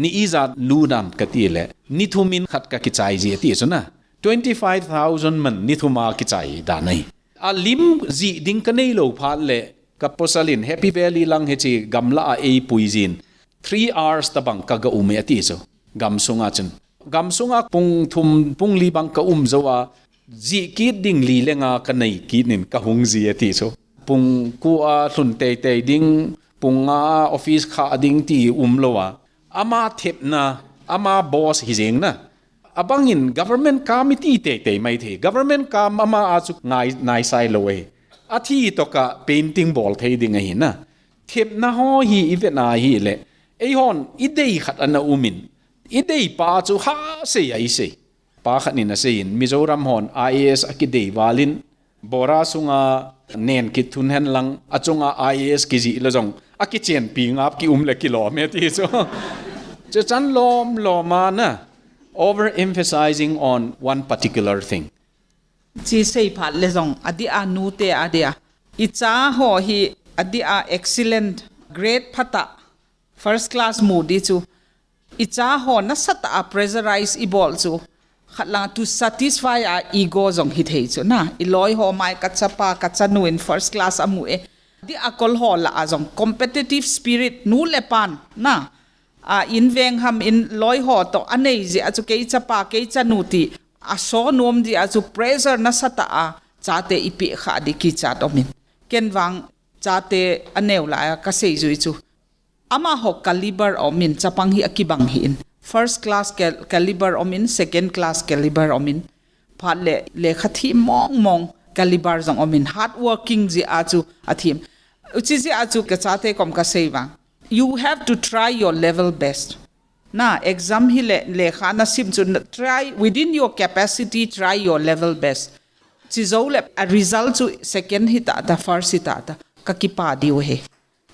ni i zat lu dan ka ti le ni thum in khat ka kichai ji a ti chu na. Twenty five thousand man ni thum a kichai dan ai. A lim ji ding ka nei lo phat le ka pasal in Happy Valley lang hichi gamla a ei pui jin three hours ta bang ka ga um e a ti chu. Gam sunga chun. Gam sunga pung thum pung li bang ka um zo a ji kit ding li le nga ka nei kit nin ka hung ji a ti chu. Pung ku a hlun tei tei ding, pung nga a office kha ding ti um lo a. Ama thepna, ama boss hi jeng na. Abang in government kam i ti tei tei mai thei. Government kam ama a chu ngai nai sai lo e. A thi to ka painting bol thei ding ahi na. Thepna ho hi i ve na hi le. Ei hon i dei khat ana um in. I dei pa chu ha sei a i sei. Pa khat nin a sei in Mizoram hon I A S a kidei valin bora sunga nen kithun hen lang a chunga I A S kiji lo jong a kichen pi ngap ki um le kilom e ti chu. Chu chan lom lom a na overemphasizing on one particular thing. Chi sei phat le jong a di a nu te a di a. I cha ho hi a di a excellent grade phata first class mu di chu. I cha ho nasatah a pressurize i bol chu khat lang to satisfy a ego jong hi thei chu na. I loi ho mai ka chapa ka chanu in first class a mu e. Di a kol ho la a jong competitive spirit nu le pan na. A in veng ham in loi ho to a nei ji a chu kei chapa kei chanu ti a so nom ji a chu pressure nasatah a chate i pi kha di kichat om in. Ken vang chate a neu la a ka sei jui chu. Ama ho caliber om in chapang hi a kibang hi in. First class cal caliber om in, second class caliber om in. Phat le lekha thi mong mong caliber jong om in. Hard working ji a chu a thim. Uchi ji a chu ka chate kom ka sei vang. You have to try your level best. Na exam hi le lekha na sim chu na try within your capacity, try your level best. Chi zo le a result chu second hi ta ta, first hi ta ta. Ka kipa diu he.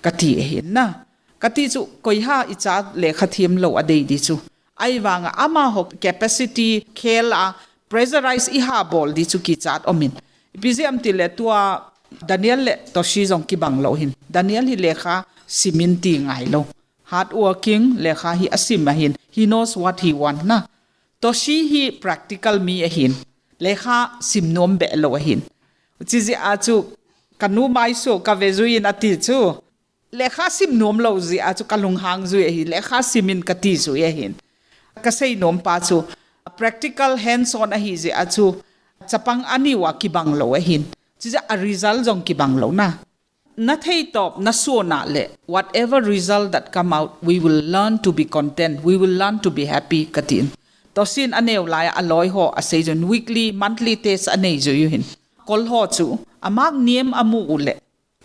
Ka ti ahi na. Ka ti chu koi ha i cha lekha thiam lo a dei di chu. Ai vanga ama ho capacity khel a pressurize i ha bol di chu kichat om in. Ipi jeh am ti le tua Daniel le Toshi jong kibang lo hin. Daniel hi lekha simin ti ngai lo. Hard working lekha hi a sim ahin. He knows what he want na. Toshi hi practical mi ahin. Lekha sim nom be lo ahin. Chi jeh a chu ka nu mai su ka ve jui in a ti chu. Lekha sim nom lo jeh a chu ka lunghang jui ahi, lekha sim in ka ti jui ahin. Ka sei nom pa chu practical hands on ahi jeh a chu chapang a niu a kibang lo ahin. Chi jeh a result jong kibang lo na. Na thei top na suona le whatever result that come out, we will learn to be content, we will learn to be happy ka tin. Tosin a neu lai a loi ho a sei jun weekly, monthly test a nei jui u hin. Kol ho chu a mak niam a mu u le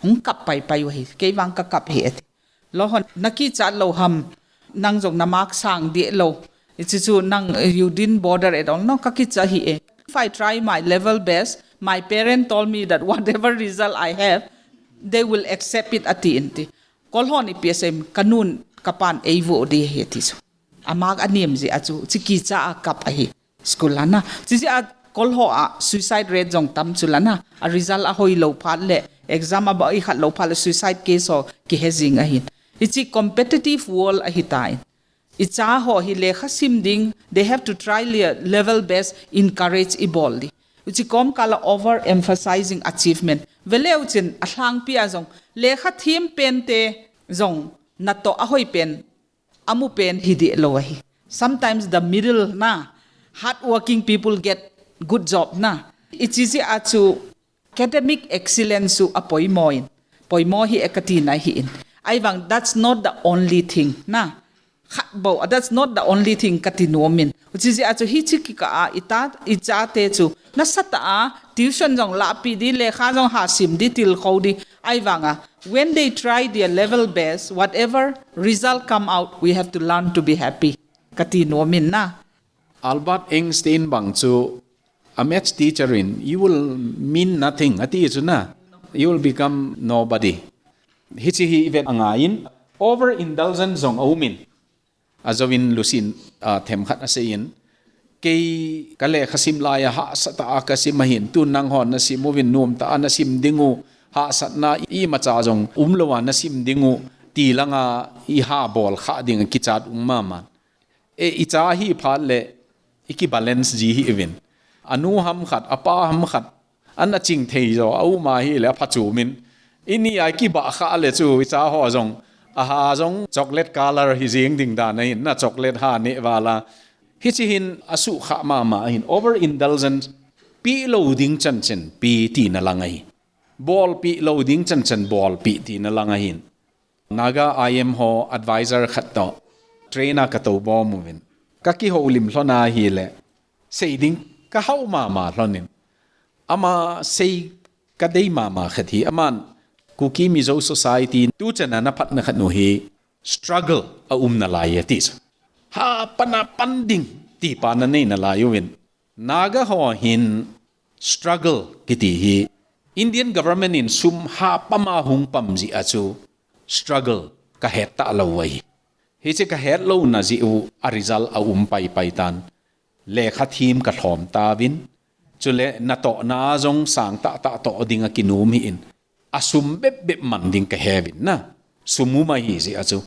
hung kap pai pai u hi, kei vang ka kap hi ati. Lo hon, na kichat lo ham, nang jong na mark sang deh lo. Hichu chu nang, you didn't bother at all. No, ka kicha hi e. If I try my level best, my parent told me that whatever result I have, they will accept it ati in ti. Kol hon ipi asei em, ka nun ka pan eivo ding ahi ati chu. A mark anem jeh a chu, chi kicha a kap ahi. School a na. Chi jeh a kol ho a suicide rate jong tam chu la na. A result ahoi lou phat le, exam a ba i khat lou phat le suicide case ho kihe jing ahin. Hichi competitive world ahi tan. I cha ho hi lekha sim ding, they have to try le-, level best, encourage i bol ding. Hichi kom kala over emphasizing achievement. Vele uchin a lhangpi a jong, lekha thim pen te jong natoh ahoi pen, amu pen hi deh lo ahi. Sometimes the middle na, hardworking people get good job na. Hichi jeh a chu academic excellence chu apoimo in. Poimo hi e kati na hi in. Ahivang, that's not the only thing na. Khat bou, that's not the only thing kati nom in. Hichi jeh a chu hichi kikah a i ta, i chate chu nasatah a tuition jong lahpi ding, lekha jong ha sim ding, tilkhou ding. Ahivang a, when they try their level best, whatever result come out, we have to learn to be happy. Kati nom in na. Albert Einstein bang chu a maths teacher in, "You will mean nothing," ati chu na. "You will become nobody." Hichi hi i vet a ngai in, overindulgence jong aum in. Ajouvin Lucy in, ah, themkhat asei in, "Kei ka lekha sim lai a hahsatah a ka sim ahin, tun nang hon na sim uvin, nomtah a na sim ding u, hahsatna imacha jong umlou a na sim ding u, ti lang a i ha bol kha ding a kichat um mama." E, i cha hi phat le, i ki balance ji hi uvin. A nu ham khat, a pa ham khat, ana ching thei jo, a um a hi le, a phachom in. I ni a i kibah kha le chu, i cha ho jong, a ha jong chocolate color hi jing ding dan ahin, na chocolate ha neh val a. Hichi hin a sukha mama ahin, overindulgence, pe lou ding chan chan pe tina lang ahi. Bolpi lou ding chan chan bolpi tina lang ahin. Naga I M ho advisor khat toh train a ka tou bom uvin. Ka kihoulim lhon a hi le, sei ding ka hau mama lhon in. Ama sei ka dei mama khat hi, aman Kuki Mizo Society tu chan a na phatna khat nu hi struggle a um nalai ati chu. Ha pan a pan ding ti pa na nei nalai uvin. Naga ho hin struggle kiti hi Indian government in sum ha pam a hung pam jeh a chu struggle ka het talou ahi. Hichi ka het louna jeh u a result a um pai pai tan. Lekha thim ka lhom tauvin. Chule natohna jong sang tah tah toh ding a kinom hi in. A sum bep bep man ding ka he uvin na. Sum um ahi jeh a chu.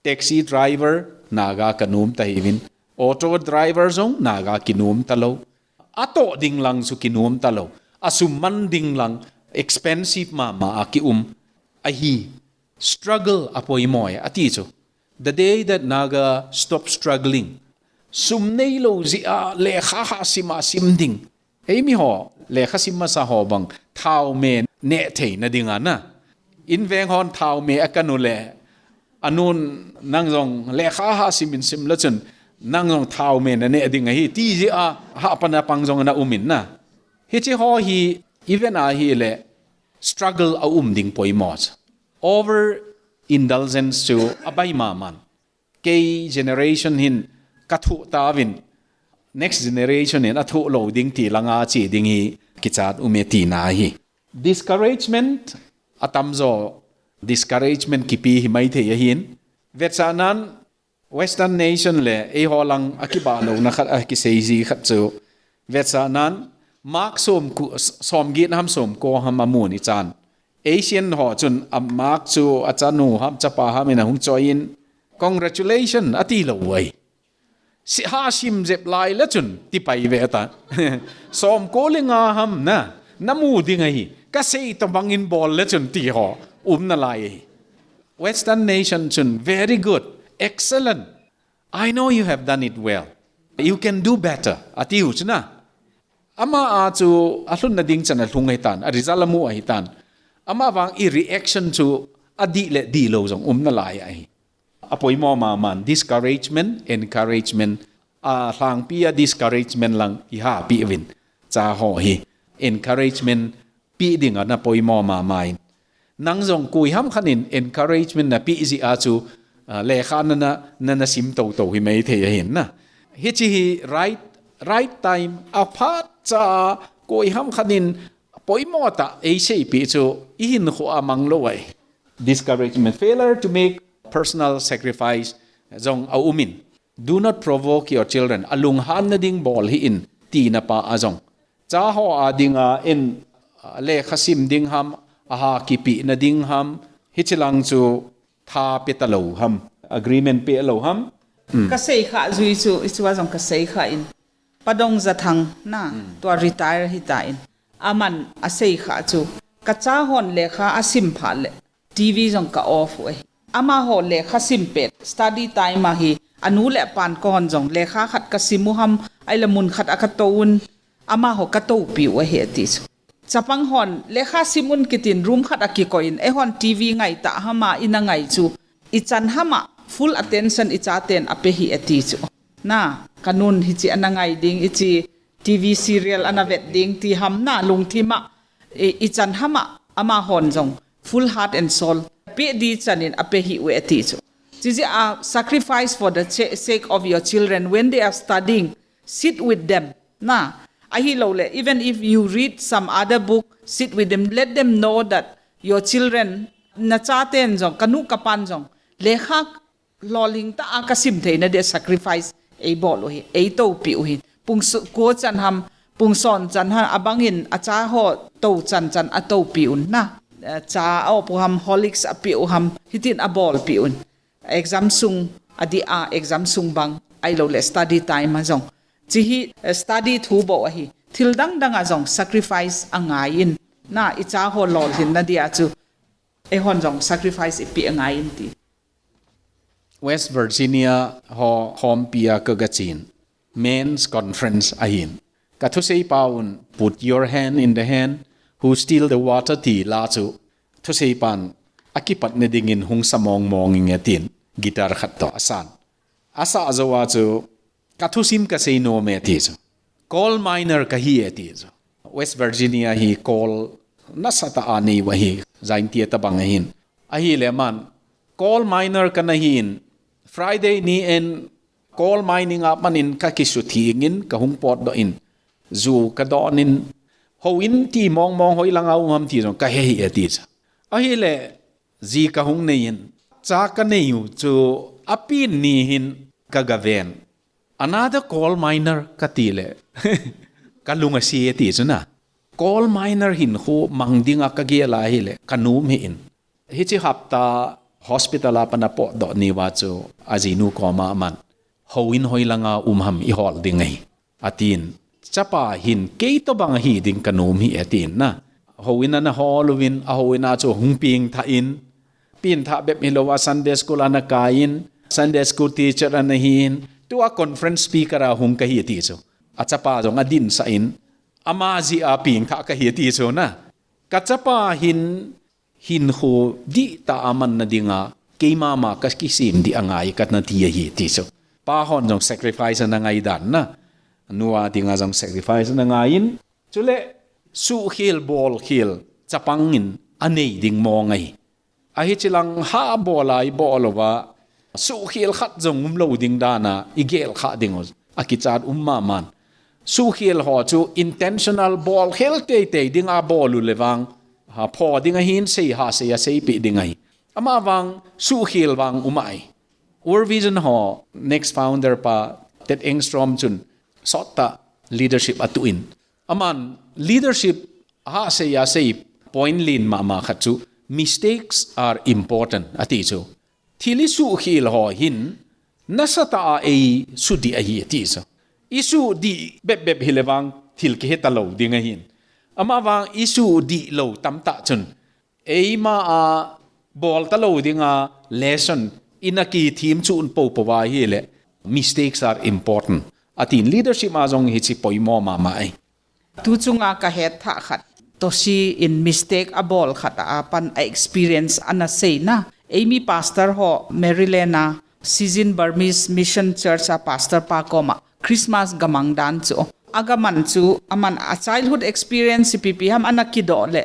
Taxi driver, Naga ka nom ta hi uvin. Auto driver jong, Naga kinom talou. A toh ding lang chu kinom talou. A sum man ding lang, expensive mama a ki um. Ahi, struggle a poimo e, ati chu. The day that Naga stop struggling. Sum neilou jeh a, lekha ha sim a sim ding. Eimi ho, lekha sim masa ho bang, thao me neh theina ding a na. In veng hon thao me a kan u le, a nun nang jong lekha ha sim in sim le chun, nang jong thao me na neh ding ahi, ti jeh a ha pan a pang jong na um in na. Hichi ho hi, even a hi le, struggle a um ding poimo chu. Over indulgence chu a bai mama in. Kei generation hin ka thoh tauvin, next generation in a thoh lou ding ti lang a che ding hi kichat um e tina hi. Discouragement a tam jo, discouragement kipe hi maithei ahin. Vetsahnan Western nation le eiho lang a kibah louna khat a kisei ji khat chu. Vetsahnan mark som ku, som get ham som ko ham a mun i chan. Asian ho chun a mark chu a chanu ham chapa ham in a hung choi in, "Congratulation," ati lou uve. Si ha sim jep lai le chun ti pai ve ta. Som ko le nga ham na, na mu ding ahi. Ka sei tabang in bol le chun ti ho um nalai ahi. Western nation chun, "Very good, excellent. I know you have done it well. You can do better," ati u chu na. Ama a chu a lhunna ding chan a lhung ahitan, a result a mu ahitan. Ama vang i reaction chu a dih le dih lou jong um nalai ahi. A poimo mama in discouragement, encouragement, a lhangpi a discouragement lang i hapi uvin. Cha ho hi encouragement pe ding a na poimo mama in. Nang jong koi ham khat in encouragement na pe jeh a chu, ah, lekha na, na, na, na sim toto hi mai thei ahin na. Hiche hi right, right time a phat cha koi ham khat in poimo tah ei seipeh chu i hinkho a mang lou ahi. Discouragement, failure to make personal sacrifice jong a um in. Do not provoke your children. A lunghan na ding bol hih in tina pa a jong. Cha ho a dinga in, ah, lekha sim ding ham, aha kipe na ding ham, hiche lang chu tha pe talou ham, agreement pe lou ham. Ka sei kha jui chu, i chu a jong ka sei kha in. Pa Dongjathang na, tua retire hita in. Aman a sei kha chu, ka cha hon lekha a sim phat le, T V jong ka off u ahi. Amaho lekha sim pet, study time ahi, anu le apan kahon jong, lekha khat ka sim u ham, ahile mun khat a ka tou un, amaho ka toupi u ahi ati chu. Chapang hon, lekha sim un kitin room khat a kikoi in, eihon T V ngai ta ham a, i na ngai chu, i chan ham a, full attention i chaten a pe hih ati chu. Na, ka nun hiche ana ngai ding, hiche T V serial ana vet ding, ti ham na, lungthim a, i, i chan ham a, amahon jong, full heart and soul, pe di chan in a pe hih u ati chu. Chuche a sacrifice for the cha-, sake of your children when they are studying, sit with them. Na, ahilou le, even if you read some other book, sit with them, let them know that your children, na chaten jong, ka nu ka pan jong, lekha lolhing ta a ka sim theina dia sacrifice ei bol u hi, ei toupi u hi. Pung su-, ko chan ham, pung som chan ham, abang in a cha ho tou chan chan a toupi un na. Eh, cha a op u ham, Horlicks a pe u ham, hitin a bolpi un. Exam sung a di a, exam sung bang, ahilou le study time a jong. Chuche hi, eh, study thu bou ahi. Thil dang dang a jong sacrifice a ngai in. Na, i cha ho lolhin na dia chu, eihon jong sacrifice i pe a ngai in ti. West Virginia ho hompi a ka ga chen. Men's conference ahin. Ka thusei pa un, "Put your hand in the hand, who still the water," ti la chu. Thusei pan, "A kipat na ding in hung sa mong mong inge," tin. Guitar khat toh a san. A sa jou a chu, "Ka thusim ka sei nom e," ti chu. "Coal miner ka hi e," ti chu. West Virginia hi coal nasatah a nei u ahi, Jaintia tabang ahin. Ahile aman, "Coal miner ka na hin, Friday ni in coal mining a pan in ka kisutheng in, ka hung potdoh in, ju ka don in, houin ti mong mong hoi lang a um ham ti jong ka he hih e," ti chu. Ahile, ji ka hung nei in, cha ka nei u chu a pen ni hin ka ga ven. "Another coal miner," ka ti le, ka lung a se ti chu na. Coal miner hinkho mang ding a ka gel a hile, ka nom hih in. Hiche hapta hospital a pan a potdoh ni uva chu a jinu koma aman, "Houin hoi lang a um ham i hol ding ahi," a tin. Chapa hin, "Kei tobang ahi ding ka nom hih e," a tin na. Houin ana hol uvin, a houin a chu hung pengthah in, pengthah bep hilou a Sunday school ana kai in, Sunday school teacher ana hi in, tua conference speaker a hung ka hi ti chu. A chapa jong a dinsah in, ama jeh a pengthah ka hi ti chu na. Ka chapa hin, hinkho dihtah a man na ding a, keima ma ka kisem ding angai ka na ti ahi ti chu. Pa hon jong sacrifice ana ngai dan na. Nu a ding a jong sacrifice ana ngai in. Chule, suhkhel bolkhel, chapang in a nei ding mong ahi. Ahi chilang ha bol a i bol uva, suhkhel khat jong um lou ding dan a, i gel kha ding u, a kichat um ma man. Suhkhel ho chu intentional bolkhel teitei ding a bol u le vang, ha pho ding ahin sei ha sei a seipeh ding ahi. Ama vang suhkhel vang um ahi. World Vision ho next founder pa Ted Engstrom chun sot tah leadership a tuh in. Aman leadership ha sei a sei point len mama khat chu, "Mistakes are important," a ti chu. Thil i suhkhel ho hin, nasatah a ei sudih ahi a ti chu. I sudih bep bep hi le vang thil kihe ta lou ding ahin. Ama vang i sudih lou tamtah chun, eima a bol ta lou ding a lesson i na kithem chu un popo va hi le, "Mistakes are important," a tin leadership a jong hichi poimo mama ai. Tu chunga ka het thah khat, Toshi in mistake a bol khat a pan a experience ana sei na. Eimi pastor ho Maryland a Sijin Burmese Mission Church a pastor pa koma Christmas gamang dan chu. A gaman chu, aman a childhood experience ipi ipi ham ana kidoh le.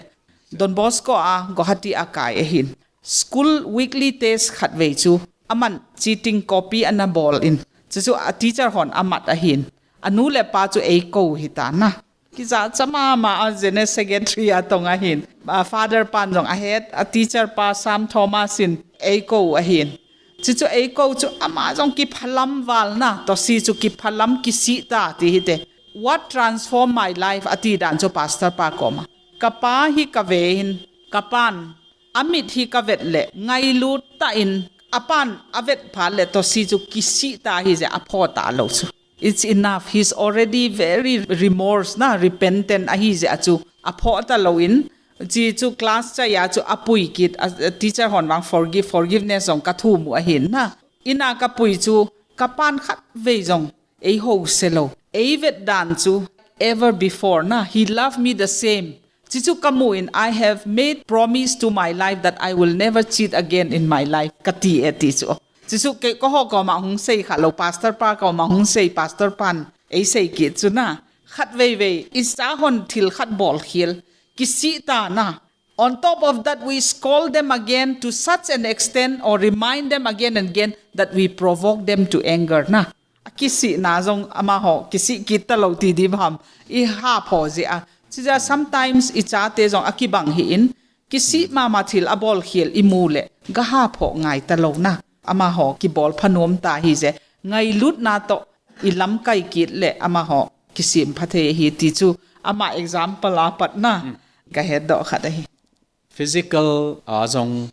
Don Bosco a Guwahati a kai ahin. School weekly test khatvei chu aman cheating copy ana bol in. Chuchu a teacher hon amat ahin. Anu le pa chu eikou hita na. Kija chama ma a General Secretary a tong ahin. A father pan jong ahet, a teacher pa Sam Thomas in eikou ahin. Chuchu eikou chu ama jong kiphalam val na, tosi chu kiphalam kisih ta ti hite. What transformed my life ati dan chu pastor pa koma. Kapa hi kave in, kapan amit hi kavet le, ngailut ta in, apan avet phat le tosi chu kisih ta hi je apho ta lo chu. It's enough. He's already very remorse na, repentant ahi je achu apho ta lo in, chi chu class chai a chu apui kit, a, a teacher hon vang forgive, forgiveness jong kathu mu ahin na. Ina kapui chu kapan khatvei jong eiho se lo. Eivet dan chu ever before na. He loved me the same. Chichu kamu in, I have made promise to my life that I will never cheat again in my life. Kati e ti chu. Chichu ke ko ho koma hung sei kha lo, pastor pa koma hung sei, pastor pan eisei kit chu na. Khatvei vei, icha hon thil khat bol khel. Kisih ta na. On top of that, we scold them again to such an extent or remind them again and again that we provoke them to anger na. Akisih na jong amaho, kisih kit ta lo ti di bham. I ha pho je a. Chija sometimes i chate jong akibang hi in, kisih mama thil abol khel i mu le, ga ha pho ngai ta lo na. Amaho, kibol phanom ta hi je. Ngailut na to, i lamkai kit le, amaho, kisim pha thei hi ti chu, ama example a pat na. Ka het doh khat ahi. Physical a jong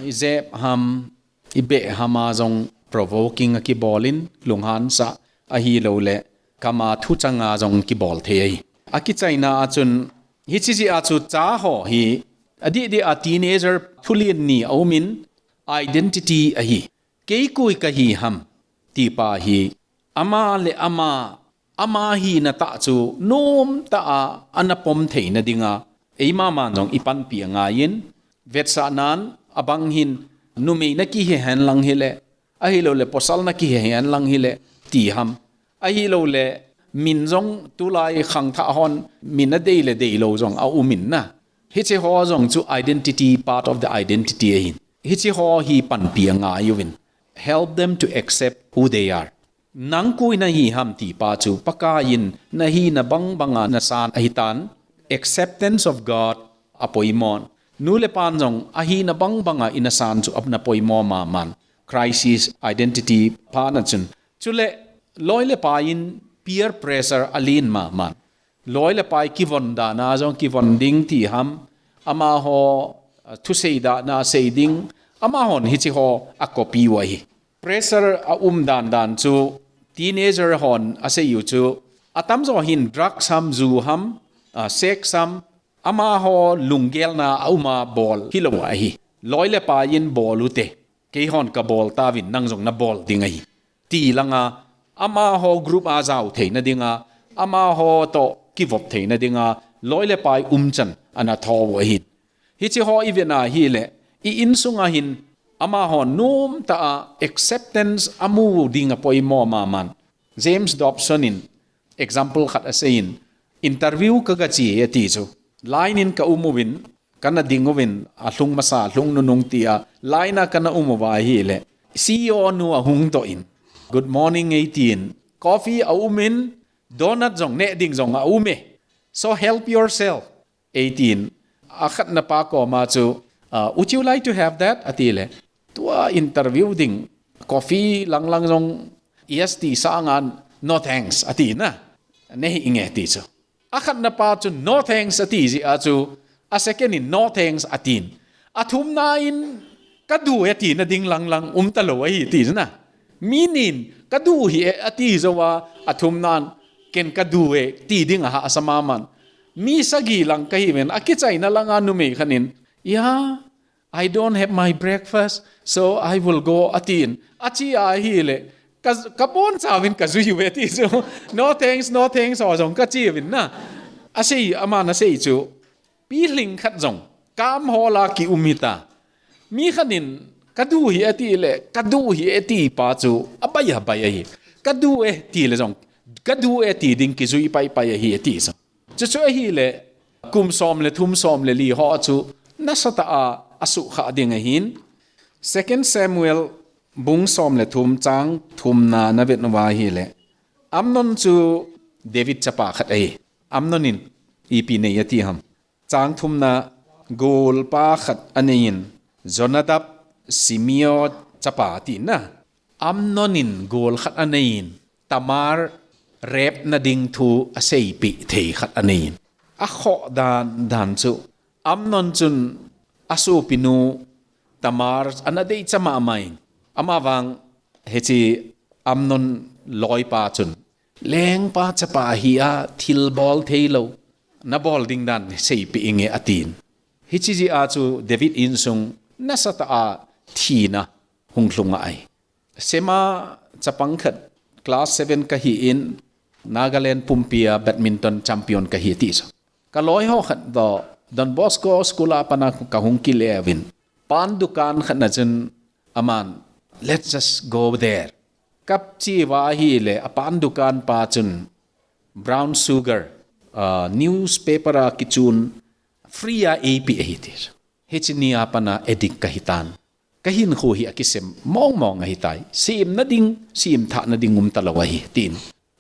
i jep ham, i beh ham a jong provoking a kibol in, lunghan sa ahi lo le, kama thu chang a jong kibol thei ahi. A kichaina a chun, hichi ji a chu cha ho hi, a di di a teenager thulin ni a um in, identity ahi. Kei koi ka hi ham, ti pa hi. Ama le ama, ama hina tah chu nom tah a ana pom theina dinga, eima man jong i panpi a ngai in, vetsah nan abang hin, numei na kihe hen lang hi le, ahi lo le pasal na kihe hen lang hi le, ti ham. Ahi lo le, min jong tulai khangthah hon, min a dei le dei lo jong a um in na. Hichi ho jong chu identity, part of the identity ahin. Hichi ho hi panpi a ngai uvin. Help them to accept who they are. Nang koi na hi ham ti pa chu Pakai in na hina bang bang a na san ahi tan. Acceptance of God a poimo. Nu le pan jong a hina bang bang a i na san chu a na poimo ma man. Crisis identity pa na chun. Chule loi le pai in peer pressure a lin ma man. Loi le pai kivon dan a jong kivon ding ti ham. Amaho, ah, thusei dan a sei ding. Amahon hichi ho a copy u ahi. Pressure a um dan dan chu teenager hon a sei u chu. A tamjo hin drug ham, ju ham, ah, sex ham, amaho lunggel na a um a bol hi lo ahi. Loi le pai in bol u te. Kei hon ka bol ta vin nang jong na bol ding ahi. Ti langa, amaho group a jao theina dinga, amaho to kivop theina dinga, loi le pai umchan ana tho u ahin. Hichi ho i vena hi le, i insung a hin, amaho nom ta a acceptance a mu ding a poimo ma man. James Dobson in example khat a sei in, interview ka ga chi e ti chu. Line in ka um uvin, ka na ding uvin, a lhung masa, lhung nunung ti a, line a ka na um uva hi le. C E O nu a hung to in, good morning ei ti in, coffee a um in, donut jong ne ding jong a um e. So help yourself. Ei ti in, a khatna pa koma chu, uh, would you like to have that? A ti le. Tua interview ding, coffee lang lang jong, yes ti sa ngan, no thanks, a ti na. Ne hi inge ti chu. A khatna pa chu no thanks a ti ji a chu, a second in no thanks a tin. A thumna in ka du e ti na ding lang lang um ta lo ahi ti na. Mi nin ka du hi e a ti zo a, a thumna in ken ka du e ti ding a ha a sa ma man. Mi sagi lang ka hi ven, a kichaina lang a numei khat in, ya, I don't have my breakfast, so I will go, a tin. A chi a hi le, ka, ka bon cha vin ka zui ve ti chu. No thanks, no thanks, ho jong ka chi vin na. A sei, ama na sei chu. Pi hling khat jong, kam ho la ki um hi ta. Mi khat in, ka du hi a ti le, ka du hi e ti pa chu, a bai a bai ahi. Ka du e ti le jong, ka du e ti ding ki zui pai pai ahi e ti chu. Chu chu ahi le, Kum som le thum, som le li ho chu nasatah a asuhkhah ding ahin. Second Samuel bung som le thum chang thumna navet uva ahile, Amnon chu David chapa khat ahi. Amnon in ipi nei ati ham? Chang thumna, golpa khat aneiyin, Jonadab, Simeo chapa atina. Amnon in gol khat aneiyin, Tamar rape na ding thu aseipeh thei khat aneiyin. Akhoh dan dan chu, Amnon chun asopinu Tamar ana deicha mama in. Amavang hiche Amnon loipa chun, lengpa chapa hi a thilbol theilou, nabol ding dan seipeh inge atin. Hiche jeh a chu David insung nasatah a thina hung lhung ahi. Sema chapang khat, class seven kahin, Nagaland pumpia badminton champion kahi ati chu. Kaloi ho khat toh Don Bosco School a pat a kahung kile uvin, pan dukan khat na chun aman, "Let's just go there." Kache uva ahile, apan dukan pa chun brown sugar, uh, newspaper a kichun free a eipeh ahi ati. Hiche nia pat a addict kahitan. Kahinkho hi akisem mong mong ahitai. Semna ding, semthahna ding umtalou ahi, tin.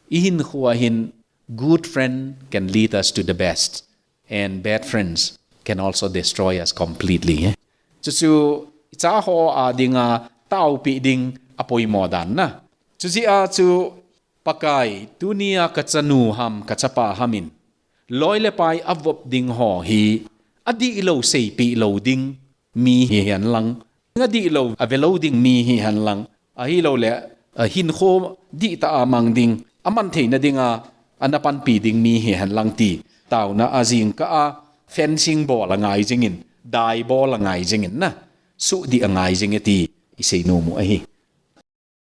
Ihinkho a hin, good friend can lead us to the best, and bad friends can also destroy us completely. Chuchu icha ho a dinga taopi ding apoimo dan na. Chuche a chu Pakai, tunia kachanu ham, kachapa ham in, loi le pai avop ding ho hi, adihlou seipeh lou ding mi hihen lang, adihlou avelou ding mi hihen lang, ahilouleh, ahinkho dihtah a mang ding, aman theina dinga, ana panpi ding mi hihen lang ti. Taona a jingkah a fencing bol angai jingin, dai bol angai jingin na, sudih angai jinge ti isei nom u ahi.